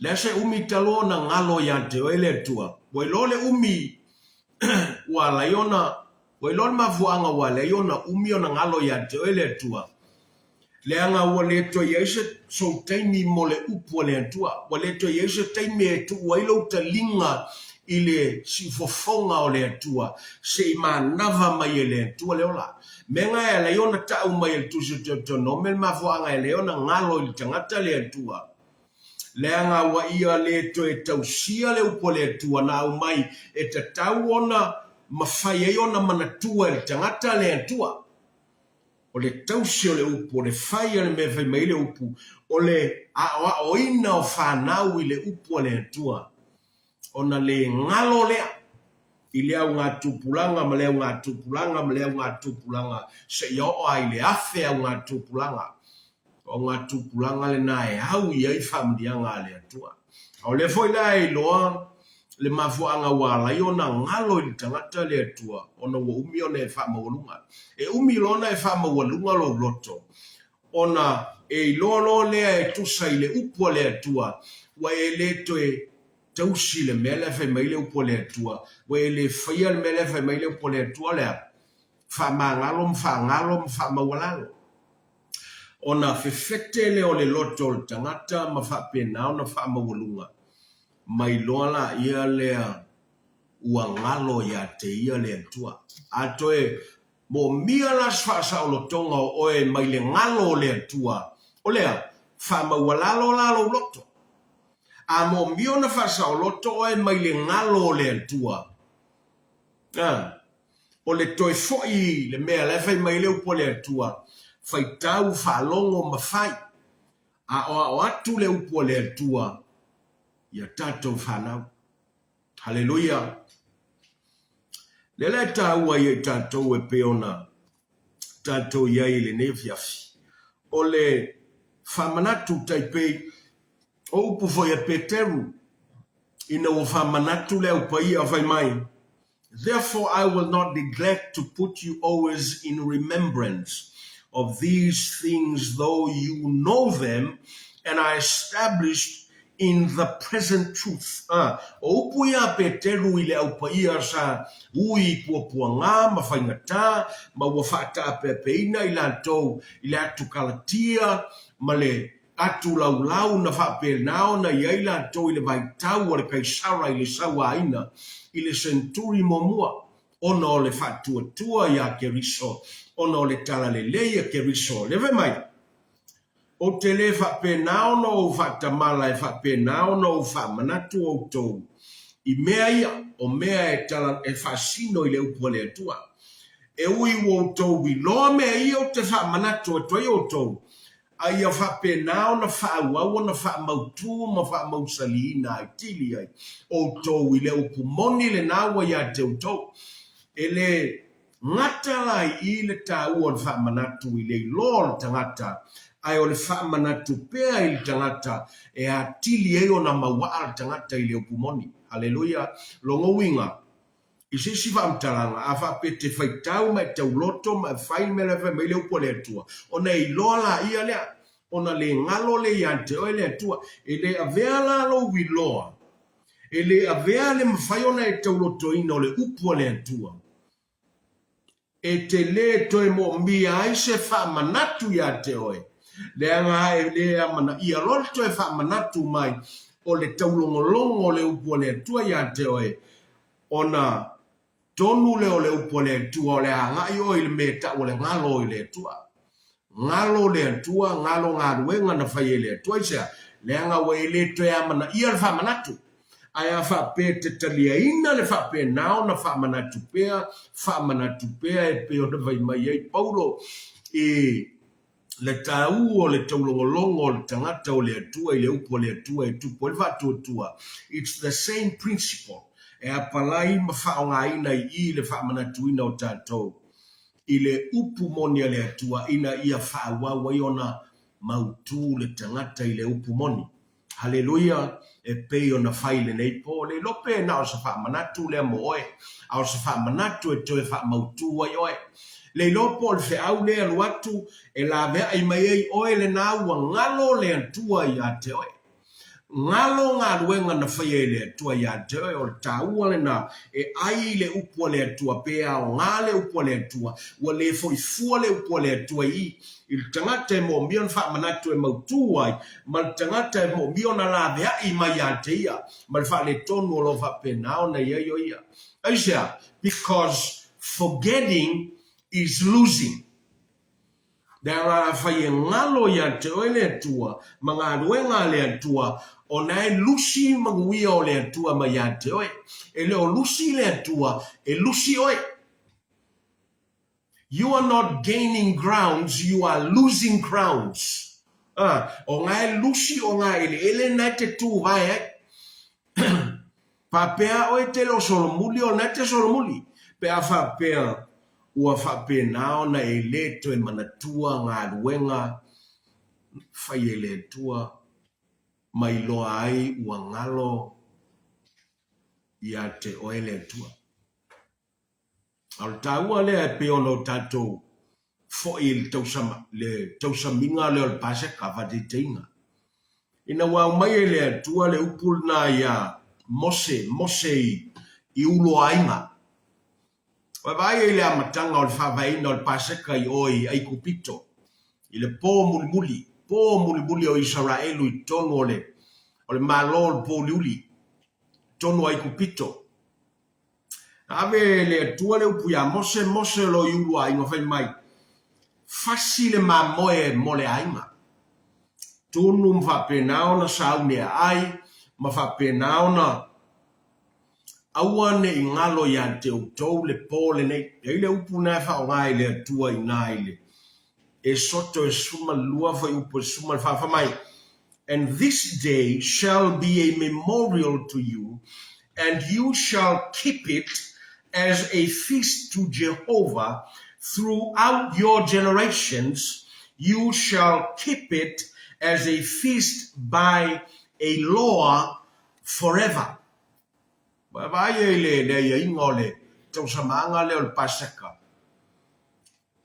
Le a se umi talu ona galo ia te oe le Atua? Ua iloa le umi ua ala ai ona, ua iloa le mafuaaga ua ala ai ona umi ona galo ia te oe le Atua. Leaga ua le toe i ai se sou taimi mo le upu a le Atua. Ua le toe i ai se taimi e tuu ai lou taliga i le siufofoga o le Atua, se i manava mai e le Atua le ola. Mea e ala ai ona tau mai e le Tusi o Teutonome le mafuaaga e ala ai ona galo i le tagata le Atua, leaga ua ia le toe tausia le upu a le Atua na aumai e tatau ona mafai ai ona manatua e le tagata le Atua. O le tausi o le upu, o le fai a le mea e fai mai ai le upu, o le aoaoina o fanau i le upu a le Atua. Ona le galo lea i le augatupulaga ma le augatupulaga ma le augatupulaga seia oo lava i le 1000 augatupulaga. O augatupulaga lena e au i ai faamanuiaga a le Atua. A o lea foi la e iloa le mafuaaga ua ala ai ona galo i le tagata le Atua, ona ua umi ona e faamaualuga. E umi loa ona e faamaualuga lou loto, ona e iloa loa lea e tusa i le upu a le Atua, ua e le toe tausi le mea lea e fai mai le upu a le Atua, ua e le faia le mea lea e fai mai le upu a le Atua, o le a? Faamagalo ma faagalo ma faamaualalo. Ona fefete lea o le loto o le tagata ma faapena ona faamaualuga, ma iloa laia lea ua galo ia te ia le Atua. A toe Moomia la se faasaolotoga o oe mai le galo o le Atua, o le a? Faamaualalo la lou loto. A moomia ona faasaoloto oe mai le galo o le Atua, a, o le toe foi i le mea la e fai mai ai le upu a le Atua, faitau, faalogo ma fai. Aoao atu le upu a le Atua ia tatou fanau. Haleluia! Lea la e taua ia i tatou e pei ona tatou i ai i lenei afiafi, o le faamanatu tai pei o upu foi a Peteru ina ua faamanatu le Au Paia fai mai, Therefore I will not neglect to put you always in remembrance of these things though you know them and are established in the present truth. A, o upu ia a Peteru i le Au Paia sa ui i puapuagā ma faigatā, ma ua faataapeapeina i latou i le atu Kalatia ma le atu laulau na faapena ona i ai latou i le vaitau a le Kaisara i le sauaina i le senturi muamua, ona o le faatuatua iā Keriso, ona o le talalelei a Keriso. Lea fai mai, Ou te le faapena ona ou faatamala e faapena ona ou faamanatu outou i mea ia, o mea e tala, e faasino i le upu a le Atua. E ui ua outou iloa mea ia ou te faamanatu atu ai outou, a ia faapena ona faaauau ona faamautū ma faamausaliina aitili ai outou i le upu moni lena ua ia te outou. E le gata la i i le taua o le faamanatu i le iloa o le tagata, ae o le faamanatu pea i le tagata e atili ai ona mauaa le tagata i le upu moni. Haleluia! Lona uiga, i se isi faamatalaga, a faapea e te faitau ma e tauloto ma e fai le mea la e fai mai le upu a le Atua, ona e iloa laia lea, ona le galo lea ia te oe le Atua. E le avea la lou iloa, e le avea le mafai ona e taulotoina o le upu a le Atua, E te lē toe moomia ai se faamanatu iā te oe, leaga e lē amanaia loa le toe faamanatu mai o le taulogologo o le upu a le Atua iā te oe, ona tonu lea o le upu a le Atua o le a agai oe i le mea e tau o le galo i le Atua. Galo le Atua, galo galuega na fai e le Atua. Aisea? Leaga ua e le toe amanaia le faamanatu. Ae a faapea e te taliaina le faapena ona faamanatu pea, faamanatu pea e pei ona fai mai ai Paulo i le taua o le taulogologo o le tagata o le Atua i le upu a le Atua e tupu ai le faatuatua, it's the same principle e apalai ma faaaogaina i i le faamanatuina o tatou i le upu moni a le Atua ina ia faaauau ai ona mautu le tagata i le upu moni. Haleluia! E pei ona fai i lenei po, le iloa pe na o se faamanatu lea mo oe, a o se faamanatu e toe faamautu ai oe. Le iloa po o le feau lea e alu atu e laveai mai ai oe lena ua galo le Atua ia te oe. Galo galuega na faia e le Atua ia te oe, o le taua lena e ai i le upu a le Atua, pe aoga le upu a le Atua, ua le foi fua le upu a le Atua i i, i le tagata e moomia ona faamanatu e mautu ai, ma le tagata e moomia ona laveai mai ia te ia, ma le faaletonu o lo o faapena ona i ai o ia. Aisea? Because forgetting is losing. Leaga afai e galo ia te oe le Atua ma galuega a le Atua, ona e lusi manuia o le Atua mai ia te oe. E le o lusi le Atua, e lusi oe. You are not gaining grounds, you are losing grounds. A, o nga e lusi o nga eleele na e te tu vae ai. Faapea oe te le o solomuli o na e te solomuli. Pe a faapea ua faapena ona e le toe manatua galuega fai e le Atua ma iloa ai ua galo ia te oe le Atua. A o le taua lea e pei ona o tatou foi i le tausama, le tausamiga lea o le Paseka, faataitaiga. Ina ua aumai e le Atua le upu lena iā Mose, Mose i, i uluaiga. Ua vaai ai i le amataga o le faavaeina o le Paseka i o i Aikupito, i le po mulimuli, po mulimuli o Isaraelu i totonu o le, o le malo o le pouliuli, totonu o Aikupito. Na ave e le Atua le upu iā Mose, Mose o lo i ulu aiga fai mai, Fasi le mamoe mo le aiga. Tunu ma faapena ona sauni e aai, ma faapena ona aua ne i galo ia te outou le po lenei. E i ai le upu na e faaaoga e le Atua i ina i le Esoto e 12 fuaiupu e 14, fai mai, And this day shall be a memorial to you, and you shall keep it as a feast to Jehovah throughout your generations, you shall keep it as a feast by a law forever. Vaai ai le le aiaiga o le tausamaaga lea o le Paseka,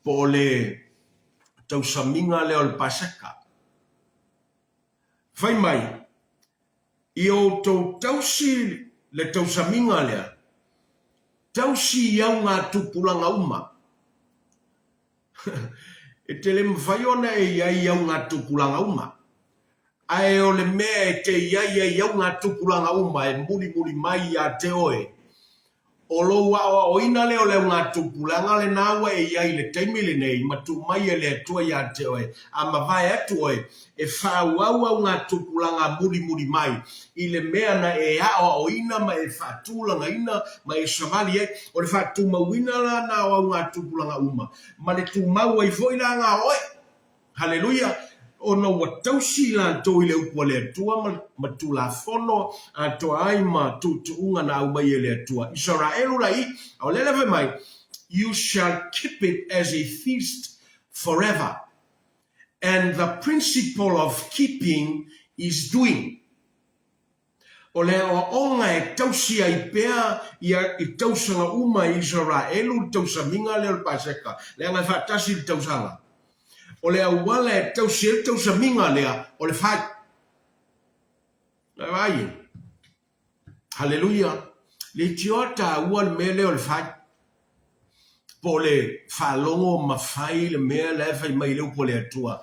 po o le tausamiga lea o le Paseka. Fai mai, I outou tausi le tausamiga lea, tausi i au ngā tupulaga uma. E te le mawhai ona e i ai i au ngā tupulaga uma. Ae o le mea e te i ai ai au ngā tupulaga uma e mulimuli mai iā te oe, O lou aoaoina lea o le augatupulaga lena ua e i ai i le taimi lenei, ma tuu mai e le Atua iā te oe, a mavae atu oe, e faaauau augatupulaga mulimuli mai, i le mea na e aoaoina ma e faatulagaina ma e savali ai. O le faatumauina la na o augatupulaga uma, ma le tumau ai foi la na o oe. Haleluia! Ona ua tausi i latou i le upu a le Atua ma, ma Tulafono atoa ai ma tuutuuga na aumai e le Atua. Isaraelu la i, a o lea le fai mai, You shall keep it as a feast forever, and the principle of keeping is doing. O le aoaoga e tausi ai pea ia i tausaga uma i Isaraelu le tausamiga lea o le Paseka, leaga e faatasi le tausaga. O le auala e tausi ai le tausamiga lea, o le fai. Vaai e. Haleluia. Leitioa taua le mea lea o le fai. Po o le faalogo ma fai le mea la e fai mai le upu a le Atua.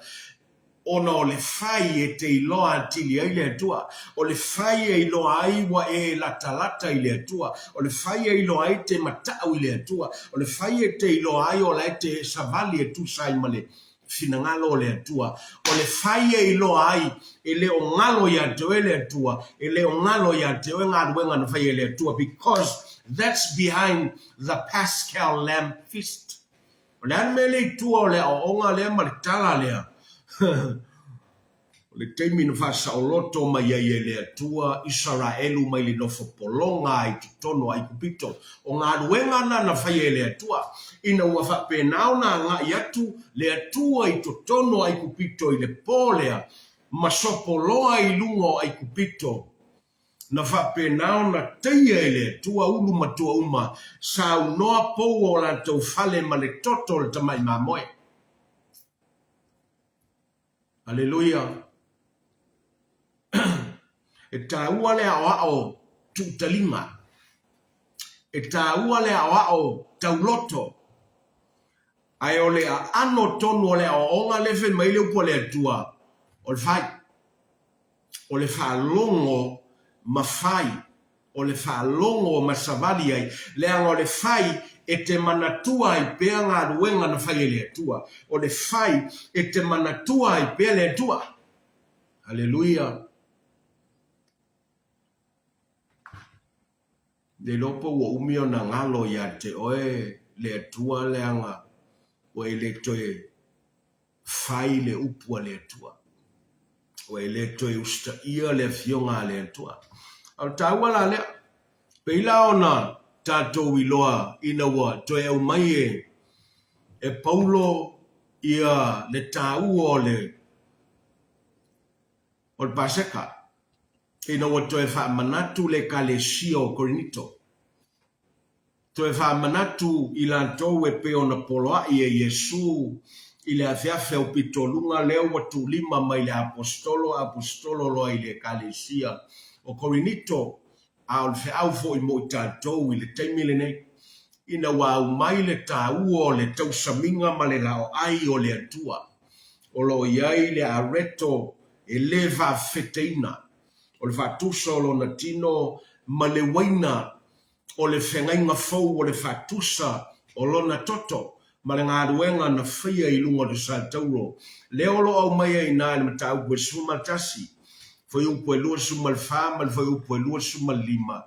Ona o le fai e te iloa atili ai le Atua. O le fai e iloa ai ua e latalata i le Atua. O le fai e iloa ai te matau i le Atua. O le fai e te iloa ai o la e te savali e tusa ai ma le finagalo o le Atua. O le fai e iloa ai e le o galo ia te oe le Atua, e le o galo ia te oe galuega na faia e le Atua because that's behind the Paschal Lamb Feast. O le a le mea lea i tua o le aoaoga lea ma le tala lea? O le taimi na faasaoloto mai ai e le Atua Isaraelu mai le nofo pologa i totonu o Aikupito. O galuega na na faia e le Atua, ina ua faapena ona agai atu le Atua i totonu o Aikupito i le po lea, ma sopoloa i luga o Aikupito, na faapena ona taia e le Atua ulu matua uma, saunoa pou o latou fale ma le toto o le tamai mamoe. Aleluia! E taua le aoao tuutalima. E taua le aoao tauloto. Ae o le aano tonu o le aoaoga lea e fai mai ai le upu a le Atua, o le fai. O le faalogo ma fai. O le faalogo ma savali ai, leaga o le fai e te manatua ai pea galuega na fai e le Atua. O le fai e te manatua ai pea le Atua. Aleluia! Le iloa po ua umi ona galo ia te oe le Atua leaga ua e le toe fai le upu a le Atua. Ua e le toe usitaia le Afioga a le Atua. A o le taua la lea, pei la ona tatou iloa ina ua toe aumai e e Paulo ia le taua o le o le Paseka, ina ua toe faamanatu le Ekalesia o Korinito. Toe faamanatu i latou e pei ona poloai e Iesu i le afeafe aupitoluga lea ua tuulima mai le Aposetolo Aposetolo loa i le Ekalesia o Korinito, a o le feau foi mo i tatou i le taimi lenei, ina ua aumai le taua o le tausamiga ma le laoai o le Atua o lo o i ai le areto e le faafefeteina o le faatusa o lona tino ma le uaina o le feagaiga fou o le faatusa o lona toto ma le galuega na faia i luga o le Satauro, lea o lo o aumai ai i ina i le mataupu e 11, fuaiupu e 24 ma le fuaiupu e 25,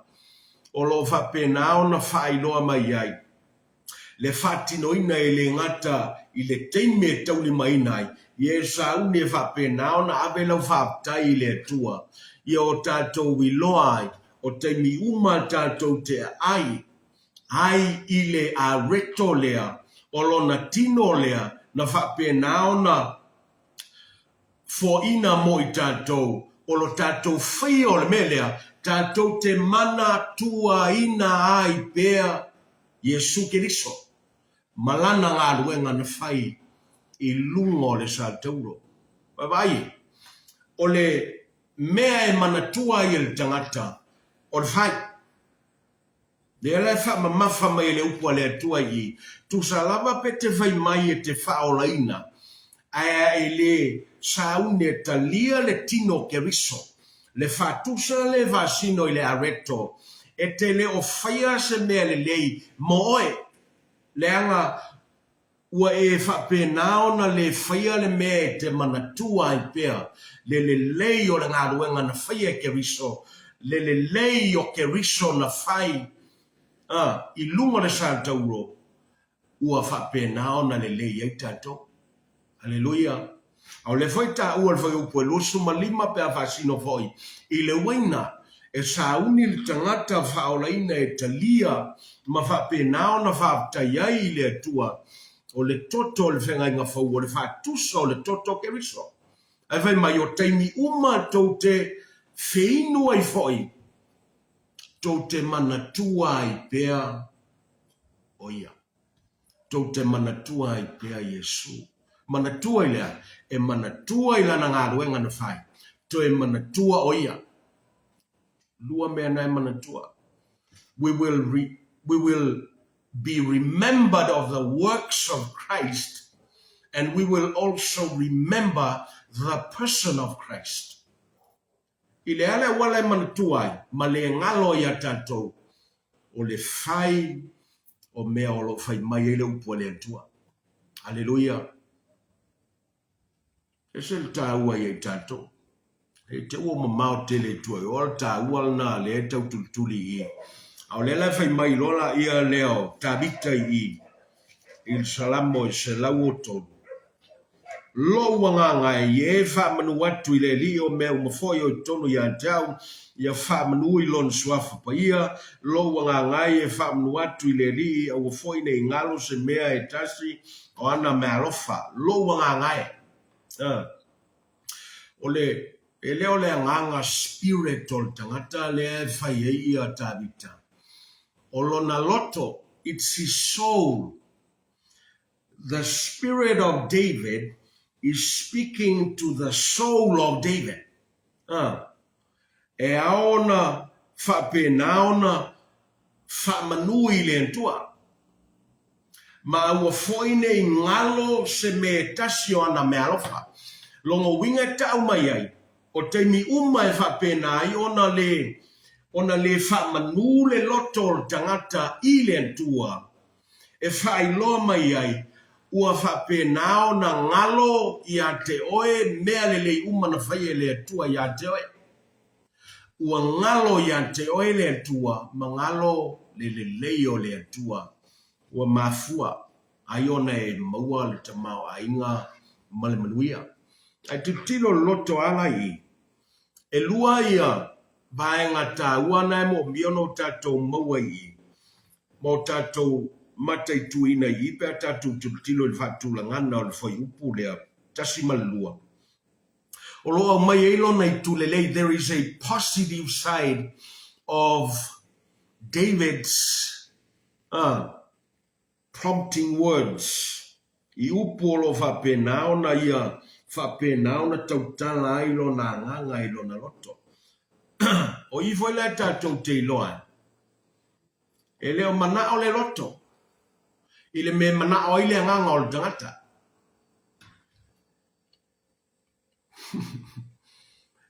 o lo o faapena ona faailoa mai ai le faatinoina e le gata i le taimi e taulimaina ai, ia e sauni e faapena ona ave lau faafetai i le Atua, ia o tatou iloa ai, o taimi uma tatou te aai ai i le areto lea, o lona tino lea na faapena ona foaina mo i tatou, o lo tatou faia o le mea lea, tatou te manatuaina ai pea Iesu Keriso ma Lana galuega na fai i luga o le satauro. Vaavaai e, o le mea e manatua ai e le tagata, o le fai. Lea la e faamamafa mai e le upu a le Atua i i, tusa lava pe te fai mai e te faaolaina, ae a e le sauni e talia le tino o Keriso, le faatusa le faasino i le areto, e te le o faia se mea lelei mo oe, leaga ua e faapena ona le faia le mea e te manatua ai pea le lelei o le galuega na faia e Keriso, le lelei o Keriso na fai, a, i luga o le satauro, ua faapena ona lelei ai tatou. Aleluia! A o lea foi e taua le fuaiupu e 25 pe a faasino foi i le uaina, e sauni le tagata faaolaina e talia ma faapena ona faafetai ai i le Atua, o le toto o le feagaiga fou, o le faatusa o le toto o Keriso. Ae fai mai, o taimi uma tou te feinu ai foi, tou te manatua ai pea o ia. Tou te manatua ai pea Iesu. Manatua i le a? E manatua i lana galuega na fai. Toe manatua o ia. Lua mea na e manatua. We will, re, we will be remembered of the works of Christ and we will also remember the person of Christ. I le a le auala e manatua ai ma le galo iā tatou o le fai o mea o lo o fai mai ai le upu a le Atua. Aleluia! E ese le taua ia i tatou. E te ua mamao tele i tua i o, le taua lena lea e tau tulituli i i. A o lea la e fai mai loa laia lea o Tavita i i, i le Salamo e 103, Lou agaga e ie faamanu atu i le Alii o mea uma foi o i totonu ia te au, ia faamanu i Lona Suafa Paia, lou agaga e ie faamanu atu i le Alii, aua foi ne i galo se mea e tasi o ana meaalofa, lou agaga e. O le, e le o le agaga spirit o le tagata lea e fai ai ia Tavita. O lona loto, it's his soul. The spirit of David is speaking to the soul of David. E ao ona faapena ona faamanu i le Atua. Ma aua foi ne i galo se mea e tasi o ana meaalofa. Lona uiga e tau mai ai, o taimi uma e faapena ai ona le ona le faamanu le loto o le tagata i le Atua, e faailoa mai ai, ua faapena ona galo ia te oe mea lelei uma na faia e le Atua ia te oe. Ua galo ia te oe le Atua ma galo le lelei o le Atua ua mafua ai ona e maua le tamaoaiga ma le manuia. Ae tilotilo loto ala i E lua ia vaega taua na e moomia ona o tatou maua i i, ma o tatou mataituina i i pe a tatou tilotilo i le faatulagana o le fuaiupu lea 1 ma le 2. O lo o aumai ai lona itu lelei, there is a positive side of David's prompting words, i upu o lo o faapena ona ia faapena ona tautala ai lona agaga i lona loto. O i foi la e tatou te iloa ai, e le o manao le loto i le mea e manao ai le agaga o le tagata.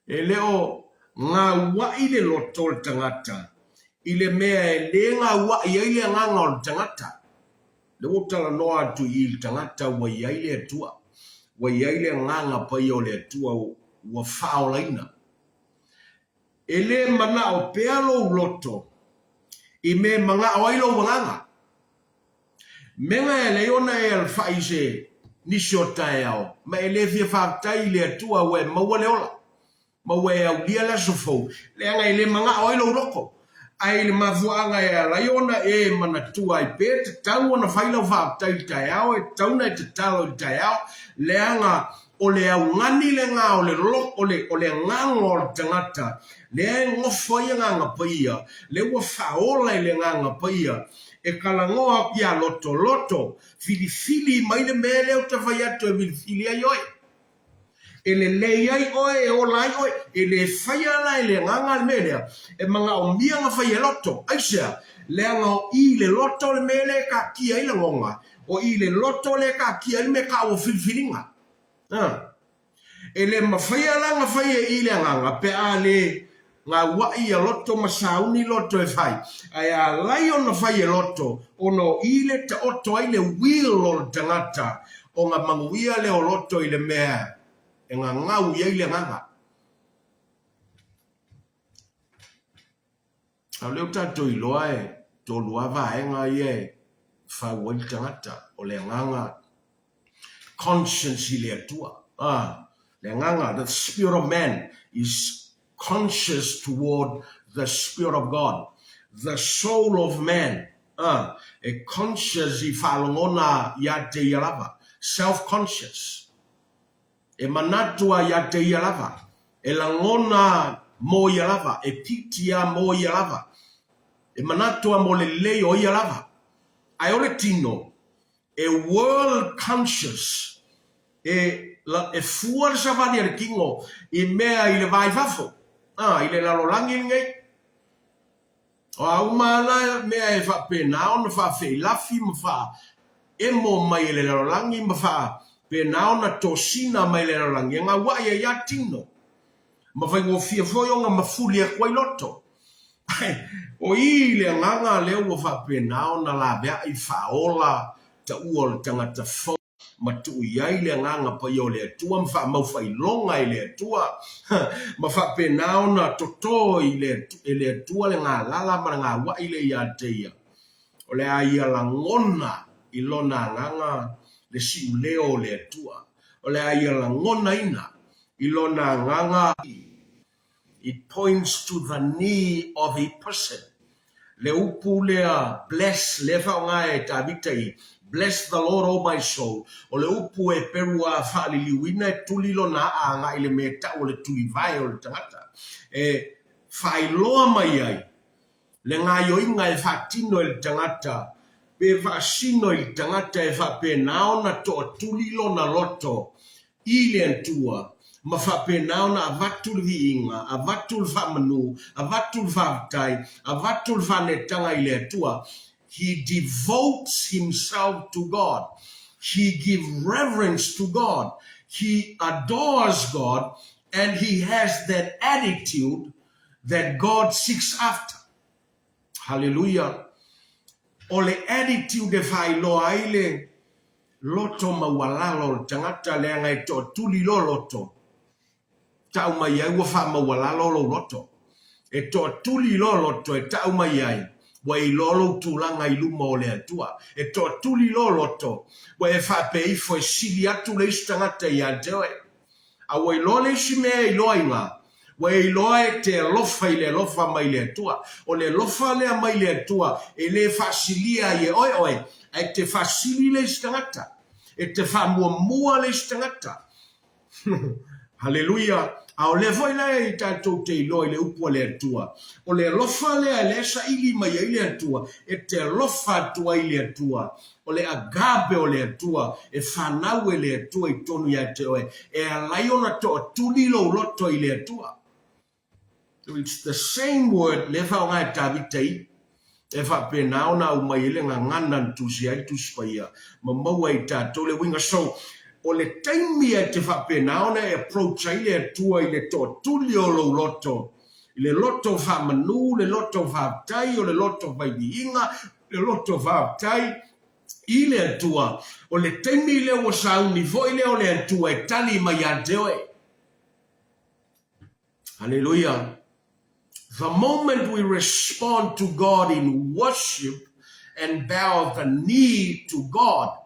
E le o gauaʻi le loto o le tagata i le mea e lē gauaʻi ai le agaga o le tagata. Lea ua ou talanoa atu i i le tagata ua i ai le Atua, ua i ai le Agaga Paia o le Atua ua faaolaina. E lē manaʻo pea lou loto i mea e manaʻo ai lou agaga. Mea e alai ona e alafai i se nisi o taeao, ma e le fia faafetai i le Atua ua e maua le ola, ma ua e aulia le aso fou, leaga e le manao ai lou loto. Ae i le mafuaaga e alai ona e manatua ai pe tatau ona fai lau faafetai i le taeao, e tatau ona e tatalo i le taeao, leaga o le augani lena o le o le o le agaga o le tagata, lea e nofo ai Agaga Paia, lea ua faaola i le Agaga Paia, e talanoa atu ia Loto, Loto, filifili mai le mea lea ou te fai atu e filifili ai oe. E lelei ai oe, e ola ai oe. E le faia la e le agaga le mea lea, e manaomia na fai e Loto. Aisea? Leaga o i le loto le mea lea e taatia ai lagona, o i le loto lea e taatia ai le mea taua filifiliga. A. E le mafaia la na fai e i le agaga pe a le gauaʻi ia loto ma sauni loto e fai, ae alai ona fai e loto ona o i le taoto ai le will o le tagata ona manuia lea o loto i le mea e gagau i ai le agaga. A o lea ua tatou iloa e tolu lava vaega ia e fau ai le tagata, o le agaga conscience i le Atua. A, le agaga, the spirit of man is conscious toward the spirit of God. The soul of man, a, e conscious i faalogona ia te ia lava, self-conscious. E manatu a ia te ia lava, e lagona mo ia lava, e piti a mo ia lava, e manatu a mo le lelei o ia lava. Ae o le tino, e world conscious, e, e fua le savali a le tino i mea i le va i fafo, a, i le lalolagi lenei. O a uma ana mea e faapena ona faafeilafi ma faaemo mai e le lalolagi ma faapena ona tosina mai e le lalolagi, e gauaʻi ai lava tino, ma faigofie foi ona mafuli atu ai loto. Ae o i le agaga lea ua faapena ona laveai faaola taua o le tagata fou. ma tuu i ai le Agaga Paia o le Atua ma faamaufaailoga e le Atua ma faapena ona toto i le, e le Atua le galala ma le gauai lea ia te ia. O le a ia lagona i lona agaga le siuleo o le Atua. O le a ia lagonaina i lona agaga It points to the knee of a person. Le upu lea bless lea faaaoga e Tavita i Bless the Lord O my soul, o le upu e perua faaliliuina e tuli lona aa agai i le mea e tau o le tulivae o le tagata. E faailoa mai ai le gaoioiga e faatino e le tagata pe faasino i le tagata e faapena ona toatuli lona loto i le Atua ma faapena ona avatu le viiga, avatu le faamanu, avatu le faafetai, avatu le faanetaga i le Atua. He devotes himself to God. He give reverence to God. He adores God and he has that attitude that God seeks after. Haleluia! O le attitude e faailoa ai le loto maualalo o le tagata leaga e toatuli lo loto. Tau mai ai ua faamaualalo lou loto. E toatuli lo loto e tau mai ai ua e iloa lou tulaga i luma o le Atua. E toatuli lo loto ua e faapea ifo e sili atu le isi tagata ia te oe. A ua iloa le isi mea e iloa i ina, ua e iloa e te alofa i le alofa mai le Atua. O le alofa lea mai le Atua e le faasilia ai e oe oe, ae te faasili le isi tagata. E te faamuamua le isi tagata. Haleluia! A o lea foi la e tatou te iloa i le upu a le Atua, o le alofa lea lea e saili mai ai le Atua, e te alofa atu ai i le Atua, O le agape o le Atua e fanau e le Atua i tonu ia te oe, e ala ai ona toatuli lou loto i le Atua. So it's the same word lea faaaoga e Tavita i e faapena ona aumai ai le gagana na tusia ai le Tusi Paia ma maua ai tatou le uiga. So o le taimi e te faapena ona e approach ai le Atua i le toatuli o lou loto, i le loto faamanu, le loto faafetai, o le loto faiviiga, Le loto faafetai i le Atua, o le taimi lea ua sauni foi lea o le Atua e tali mai ia te oe. Haleluia. The moment we respond to God in worship and bow the knee to God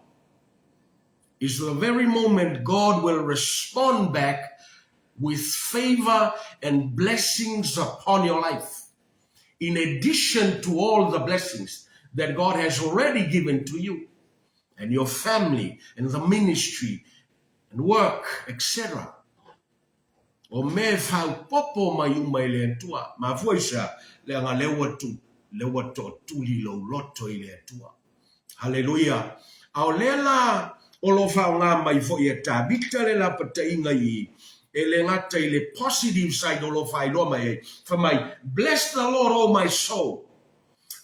is the very moment God will respond back with favor and blessings upon your life. In addition to all the blessings that God has already given to you and your family and the ministry and work, etc. O mea e faaopoopo mai uma i le Atua. Mafua i se a? Leaga lea ua tu, lea ua toatuli lou loto i le Atua. Haleluia! A o lea la o lo o faaaoga mai foi e Tavita le lapataiga i e le gata i le positive side o lo o faailoa mai ai, fai mai, Bless the Lord, O my soul.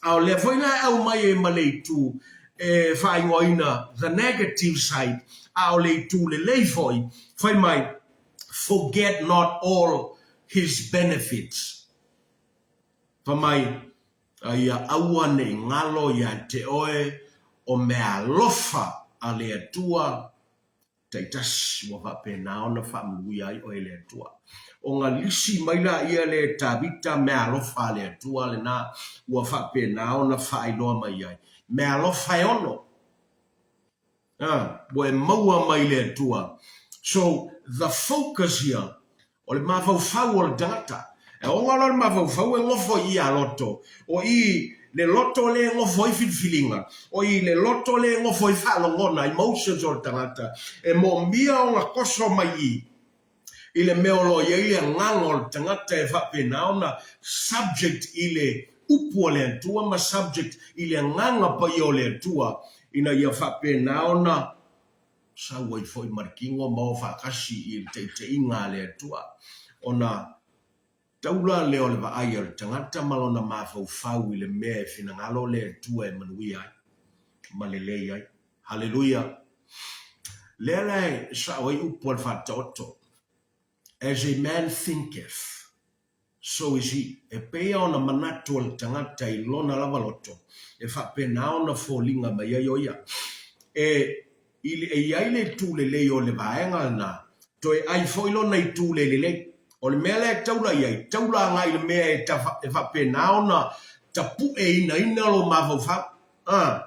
A o lea foi la e aumai ai ma le itu e faaigoaina the negative side, a o le itu lelei foi, fai mai, Forget not all his benefits. Fai mai, A ia aua ne i ngalo ia te oe o mea alofa a le Atua taitasi ua faapena ona faamanuia ai oe e le Atua. O nga lisi mai la ia le Tavita mea alofa a le Atua lena ua faapena ona faailoa mai ai. Mea alofa e ono. A, ua e maua mai le Atua. So, the focus here, o le mafaufau o le tagata. E ona loa le mafaufau e nofo i ia loto. O i le loto lea e nofo ai filifiliga. O i le loto lea e nofo ai faalogona, emotions o le tagata. E moomia ona toso mai i i le mea o lo o i ai le agaga o le tagata e faapena ona subject i le upu a le Atua ma subject i le agaga paia o le Atua ina ia faapena ona sau ai foi ma le kino ma o faatasi i le taitaiga a le Atua ona taula lea o le vaai a le tagata ma lona mafaufau i le mea e finagalo le Atua e manuia ai ma lelei ai. Haleluia! Lea la e sao ai upu a le Faataoto, As a man thinketh, so is he. E pei ona manatu o le tagata i lona lava loto, e faapena ona foliga mai ai o ia. E. i le, e i ai le itu lelei o le vaega lena, toe ai foi lona itu le lelei. O le mea lea e taula i ai, taula agai i le mea e ta, e faapena ona tapueinaina lou mafaufau. A.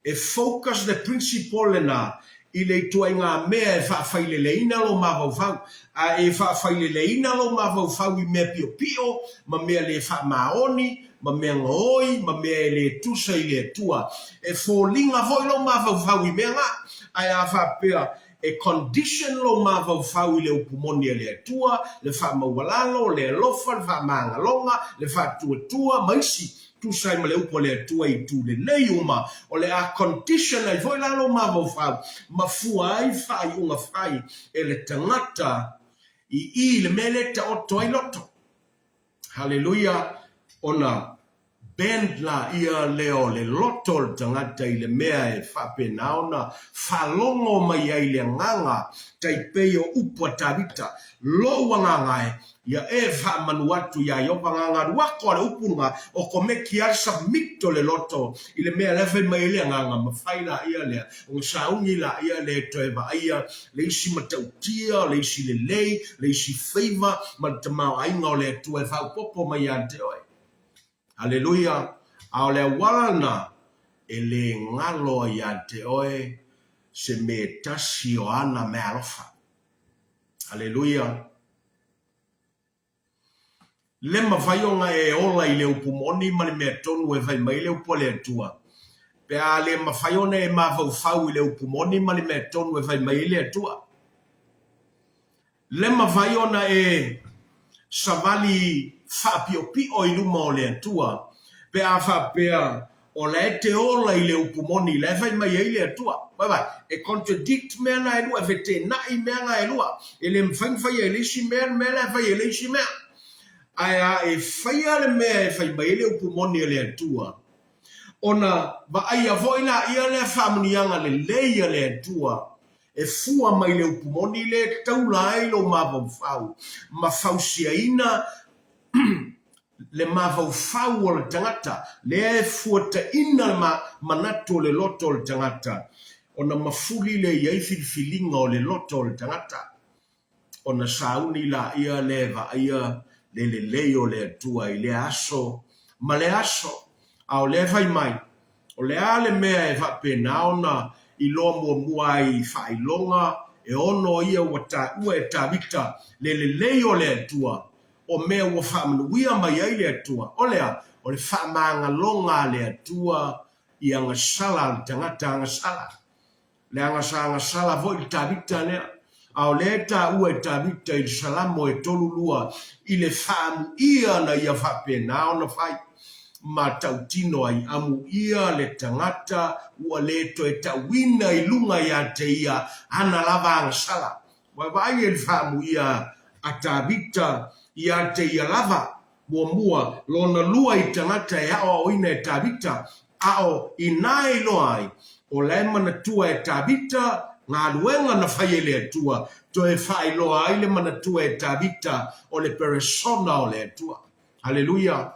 E focus le principle lena i le ituaiga mea e faafaileleina lou mafaufau, a e faafaileleina lou mafaufau i mea piopio ma mea le faamaoni ma mea gaoi ma mea e le tusa i le Atua. E foliga foi lou mafaufau i mea na, ae a faapea e condition lou mafaufau i le upu moni a le Atua, le faamaualalo, le alofa, le faamagaloga, le faatuatua, ma isi, tusa ai ma le upu a le Atua i itu lelei uma, o le a condition ai foi la lou mafaufau ma fua ai faaiuga fai e le tagata i i le mea lea e taoto ai loto. Haleluia! Ona bend laia lea o le loto o le tagata i le mea e faapena ona faalogo mai ai le agaga, tai pei o upu a Tavita, Lou agaga e, ia e faamanu atu iā Ieova gagaluako a le upu lena, o komeki a le submit o le loto i le mea la e fai mai ai le agaga, ma fai laia lea, ona sauni laia lea e toe vaaia le isi matautia, le isi lelei, le isi faiva ma le tamaoaiga o le Atua e faaopoopo mai ia te oe. Aleluia! A o le auala lena e le galo ai ia te oe se mea e tasi o ana meaalofa. Aleluia! Le mafai ona e ola i le upu moni ma le mea tonu e fai mai le upu a le Atua, pe a le mafai ona e mafaufau i le upu moni ma le mea tonu e fai mai ai le Atua. Le mafai ona e savali faapiopio i luma o le Atua pe a faapea o la e te ola i le upu moni la e fai mai ai le Atua. Vaai, e contradict mea na e lua, e feteenai mea na e lua. E le mafai ona faia e le isi mea le mea la e fai e le isi mea. Ae a e faia le mea e fai mai ai le upu moni a le Atua, ona vaaia foi laia lea faamanuiaga lelei a le Atua e fua mai le upu moni lea e taula ai lou mafaufau ma fausiaina le mafaufau o le tagata, lea e fuataina le manatu o le loto o le tagata, ona mafuli lea i ai filifiliga o le loto o le tagata, ona sauni laia lea e vaaia le lelei o le Atua i lea aso ma lea aso. A o lea e fai mai, o le a le mea e faapena ona iloa muamua ai i faailoga e ono ia ua taua e Tavita le lelei o le Atua, o mea ua faamanuia mai ai le Atua, o le a? O le faamagaloga a le Atua i agasala a le tagata agasala. Leaga sa agasala foi le Tavita lea. A o lea e taua e Tavita i le Salamo e 32 i le faamuia na ia faapena ona fai ma tautino ai, Amuia le tagata ua le toe tauina i luga ia te ia ana lava agasala. Ua vaai e le faamuia a Tavita ia te ia lava, muamua, lona lua i tagata e aoaoina e Tavita, a o inā e iloa ai, o la e manatua e Tavita galuega na fai e le Atua, toe faailoa ai le manatua e Tavita o le peresona o le Atua. Haleluia!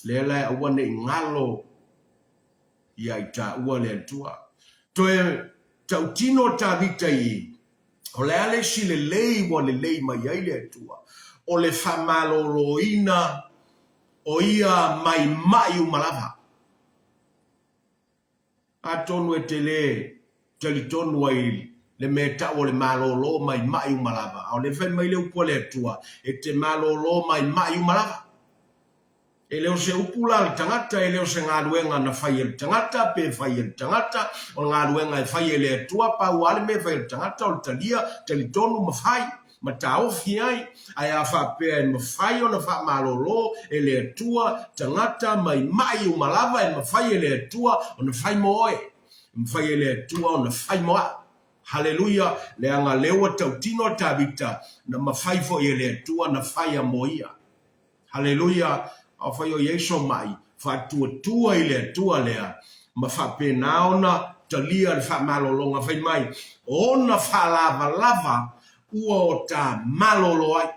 Lea la e aua ne i galo ia i taua le Atua. Toe tautino Tavita i i, o le a le isi lelei ua lelei mai ai le Atua, o le faamaloloina o ia mai maʻi uma lava. Atonu e te le talitonu ai le mea e tau o le malolo mai maʻi uma lava, a o lea e fai mai le upu a le Atua, e te malolo mai maʻi uma lava. E le o se upu la a le tagata, e le o se galuega na fai e le tagata, pe fai e le tagata, o le galuega e fai e le Atua, pau lava le mea e fai e le tagata o le talia, talitonu ma fai, ma taofi ai, ae a faapea e mafai ona faamalolo e le Atua tagata mai maʻi uma lava e mafai e le Atua ona fai mo oe, e mafai e le Atua ona fai mo au. Haleluia! Leaga lea ua tautino a Tavita, na mafai foi e le Atua na faia mo ia. Haleluia! Afai o i ai sou maʻi, faatuatua i le Atua lea, ma faapena ona talia le faamalologa fai mai, o ona faalavalava ua o ta malolo ai.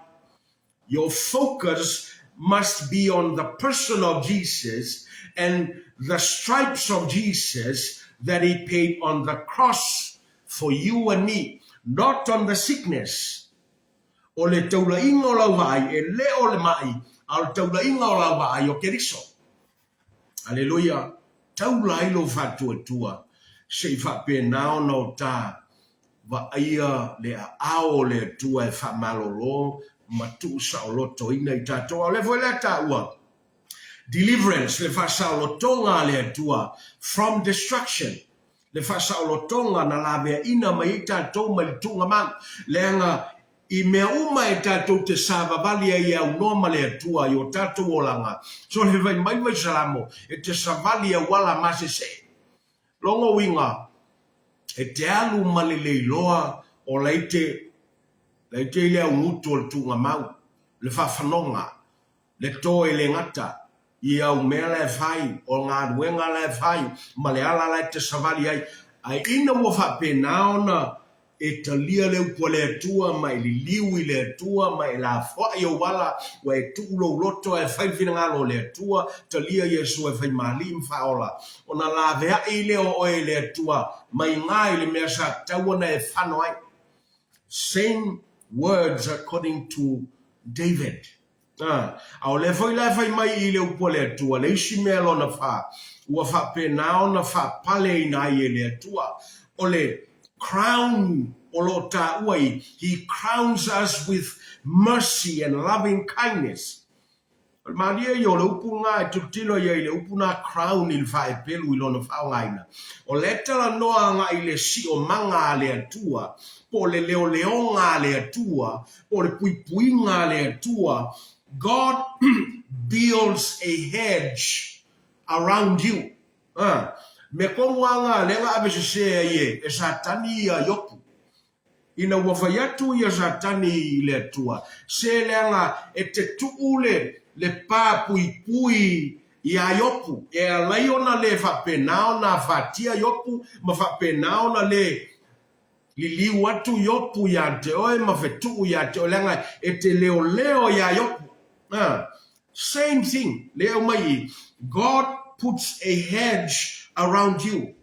Your focus must be on the person of Jesus and the stripes of Jesus that he paid on the cross. for you and me, not on the sickness. O le taulaiga o lau vaai, e le o le maʻi, a o le taulaiga o lau vaai o Keriso. Aleluia! Taula ai lou faatuatua, se i faapena ona o ta vaaia le aao o le Atua e faamalolo ma tuusaolotoina i tatou. A o lea foi la e taua, deliverance, le faasaolotoga a le Atua, from destruction, le faasaolotoga na laveaina mai ai tatou mai le tuugamau, leaga i mea uma e tatou te savavali ai e aunoa ma le Atua i o tatou olaga, sole fai mai le Vaisalamo, e te savali i auala masese. Lona uiga, e te alu ma le leiloa o la e te la e te i le augutu o le tuugamau, le faafanoga, le to e le gata i au mea la e fai, o galuega la e fai, ma le ala la e te savali ai. Ae ina ua faapena ona e talia le upu a le Atua ma e liliu i le Atua ma e lafoai ou ala, ua e tuu lou loto ae fai le finagalo o le Atua, talia Iesu e fai ma Alii ma Faaola, ona laveai lea o oe e le Atua mai gā i le mea sa tatau ona e fano ai. Same words according to David. A, a o lea foi la e fai mai i le upu a le Atua, le isi mea lona fa, ua faapena ona faapaleina ai e le Atua. O le crown o lo o taua i, He crowns us with mercy and loving kindness. O le malie ia o le upu lena e tilotilo ai i le upu lena crown i le faaepelu i lona faaaogaina. O lea e talanoa agai i le siomaga a le Atua, po o le leoleoga a le Atua, po o le puipuiga a le Atua, God builds a hedge around you. A, mea tonu lava na lea na avesese ai e, e Satani ia Iopu. Ina ua fai atu ia Satani i le Atua, se leaga e te tuu le, le pā puipui iā Iopu, e alai ona le faapena ona afatia Iopu ma faapena ona le Liliu atu Iopu iā te oe ma fetuu iā te oe, leaga e te leoleo iā Iopu. A, same thing, lea e aumai i, God puts a hedge around you.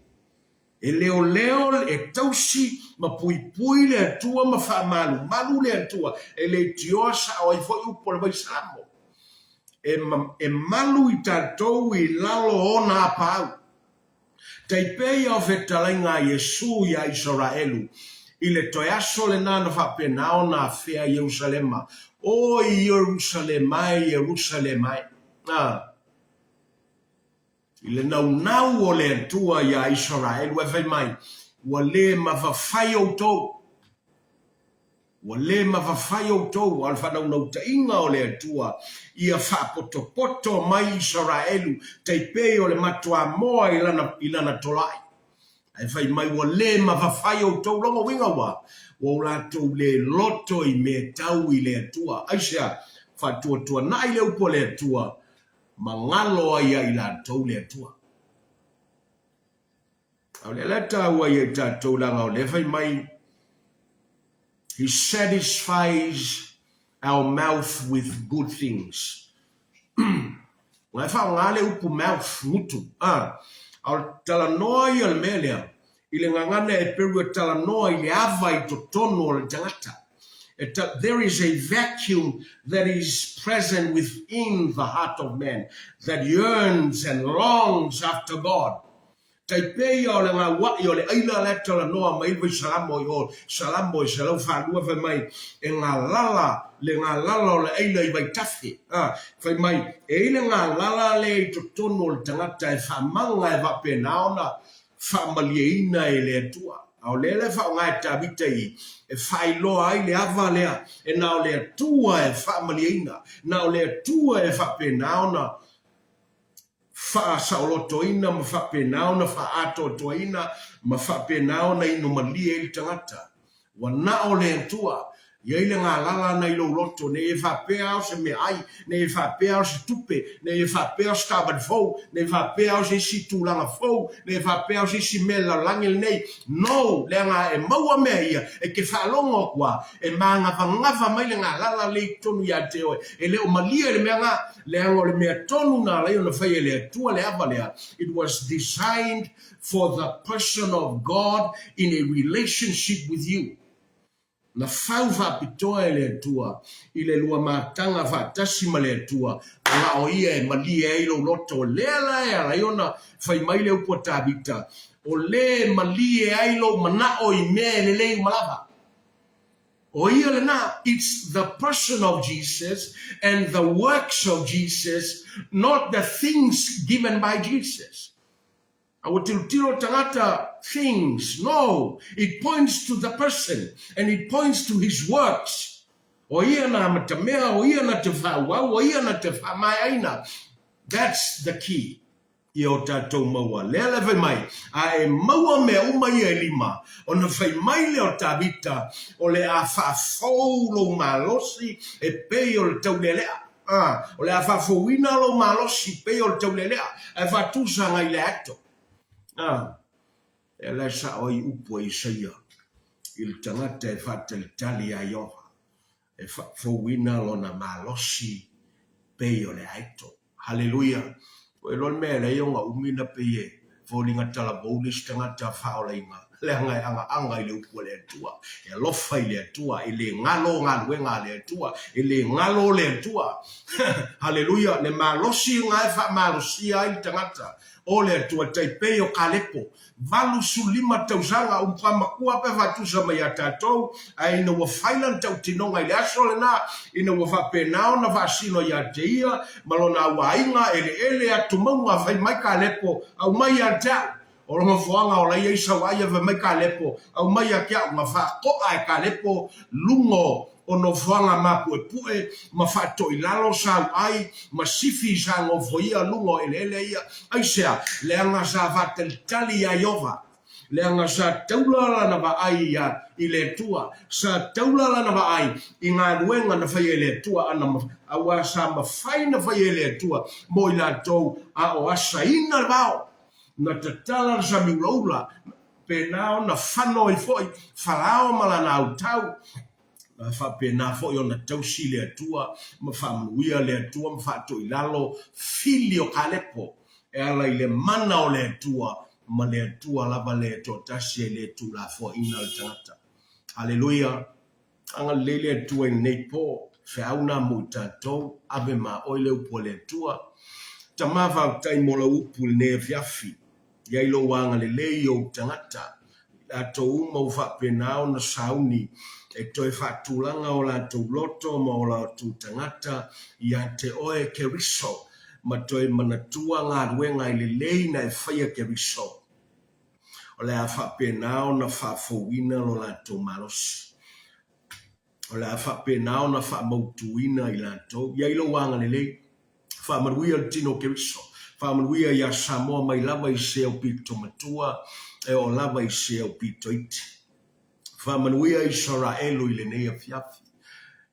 E leoleo, e tausi ma puipui le Atua ma faamalumalu le Atua, e leitioa sao ai foi upu o le Vaisalamo. E, e malu i tatou i lalo o ona apaau. Tai pei o fetalaiga a Iesu iā Isaraelu i le toe aso lena na faapena ona afea Ierusalema, O Ierusalema e, Ierusalema e! A, i le naunau o le Atua iā Isaraelu e fai mai, Ua le mafafai outou. Ua le mafafai outou, a o le faanaunautaiga o le Atua, ia faapotopoto mai Isaraelu, tai pei o le matuamoa i lana, i lana tolai. Ae fai mai, ua le mafafai outou, lona uiga ua, ua o latou le loto i mea tau i le Atua. Aisea? Faatuatuanai le upu a le Atua, ma galo ai ia i latou le Atua. A o lea la e taua ia i tatou leaga o lea fai mai He satisfies our mouth with good things. Na e faaaoga le upu mouth, gutu, a. A o le talanoa ia o le mea lea, i le gagana e peu e talanoa i le ava i totonu o le tagata. E ta, there is a vacuum that is present within the heart of man that yearns and longs after God. Tai pei ia o le gauaʻi o le ʻaila la e talanoa mai ai le Vaisalamo i o Salamo i 102 fai mai e galala le galala o le ʻaila i vaitafe. A, fai mai e i ai le galala lea i totonu o le tagata e faamaga e faapena ona faamalieina e le Atua. A o lea la e faaaoga e Tavita i e faailoa ai le ava lea e na o le Atua e faamalieina, na o le Atua e faapena ona faasaolotoina ma faapena ona faaatoatoaina ma faapena ona inu malie ai le tagata. Ua na o le Atua. I ai le galala ana i lou loto, nei e faapea o se meaai, nei e faapea o se tupe, nei e faapea o se taavale fou, nei e faapea o se isi tulaga fou, nei e faapea o se isi mea i le lalolagi lenei. No! Leaga e maua mea ia, e te faalogo atu lava, e magavagava mai le galala lea i totonu ia te oe. E le o malie le mea na, leaga o le mea tonu na ala ai ona faia e le Atua le ava lea, it was designed for the person of God in a relationship with you. Na fau faapitoa e le Atua i le lua mataga faatasi ma le Atua, na o ia e malie ai lou loto. O lea la e ala ai ona fai mai le upu a Tavita, O le e malie ai lou manao i mea e lelei uma lava. O ia lena, it's the person of Jesus and the works of Jesus, not the things given by Jesus. A ua tilotilo le tagata things, no, it points to the person and it points to his works. O ia na amatamea, o ia na te whaauau, o ia na te whaamaeaina. That's the key. Ia o tatou maua. Lea la e fai mai, a e maua mea uma ia e lima, ona fai mai lea o Tavita, o le a faafou lou malosi e pei o le taulealea. A, o le a faafouina lou malosi pei o le taulealea, ae faatusa agai le ato. A, lea la e sao ai upu a Isaia i le tagata e faatalitali iā Ieova, e faafouina lona malosi pei o le aeto. Haleluia! Ua iloa le mea e leai ona umi na pei e foliga talavou le isi tagata faaolaina, leaga e agaaga i le upu a le Atua, e alofa i le Atua, e le galo galuega a le Atua, e le galo le Atua. Haleluia! Le malosi lena e faamalosia ai le tagata o le Atua, tai pei o Kalepo, 85 tausaga, ua matua matua pe faatusa mai ia tatou, ae ina ua fai lana tautinoga i le aso lena, ina ua faapena ona faasino ia te ia ma lona auaiga, eleele, atumauga, fai mai Kalepo, aumai ia te au. O lona foaga o la ia i Sauaia, fai mai Kalepo, aumai ia te au. Na faatoa e Kalepo luga o nofoaga mapuepue ma faatoilalo sauai ma sifi sa nofoia luga o eleele ia. Aisea? Leaga sa faatalitali iā Ieova. Leaga sa taula lana vaai ia i le Atua. Sa taula lana vaai i galuega na faia e le Atua ana auā sa mafai na faia e le Atua mo i latou a o asaina le vao. Na tatala le sami ulaula, pēnā ona fano ai foi Farao ma lana autau. A faapena foi ona tausi le Atua ma faamanuia le Atua ma faatoilalo fili o Kalepo e ala i le mana o le Atua ma le Atua lava le toatasi e le tuulafoaina le tagata. Aleluia! Agalelei le Atua i lenei po, feau na mo i tatou, ave ma oe le upu a le Atua. Tama faafetai mo lau upu i lenei afiafi. I ai lou agalelei i ou tagata, i latou uma ua faapena ona sauni e toe faatulaga o latou loto ma o latou tagata ia te oe Keriso, ma toe manatua galuega e lelei na e faia Keriso. O le a faapena ona faafouina lo latou malosi. O le a faapena ona faamautuina i latou. I ai lou agalelei. Faamanuia le tino o Keriso. Faamanuia ia Samoa mai lava i se aupito matua e oo lava i se aupito iti. Faamanuia Isaraelu i lenei afiafi.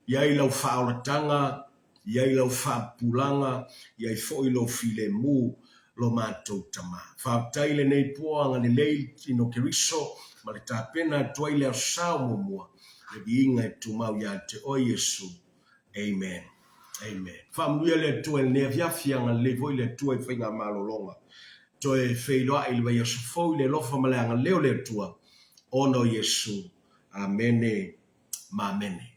I ai lau faaolataga, i ai lau faapupulaga, i ai foi lou filemu, lo matou Tama. Faafetai i lenei po agalelei i le tino o Keriso ma le tapena atu ai le Aso Sa o muamua, le viiga e tumau ia te oe Iesu. Amen. Amen. Faamanuia le Atua i lenei afiafi, agalelei foi le Atua i faigamalologa. Toe feiloai i le vaiaso fou i le alofa ma le agalelei o le Atua, ona o Iesu. Amene ma amene.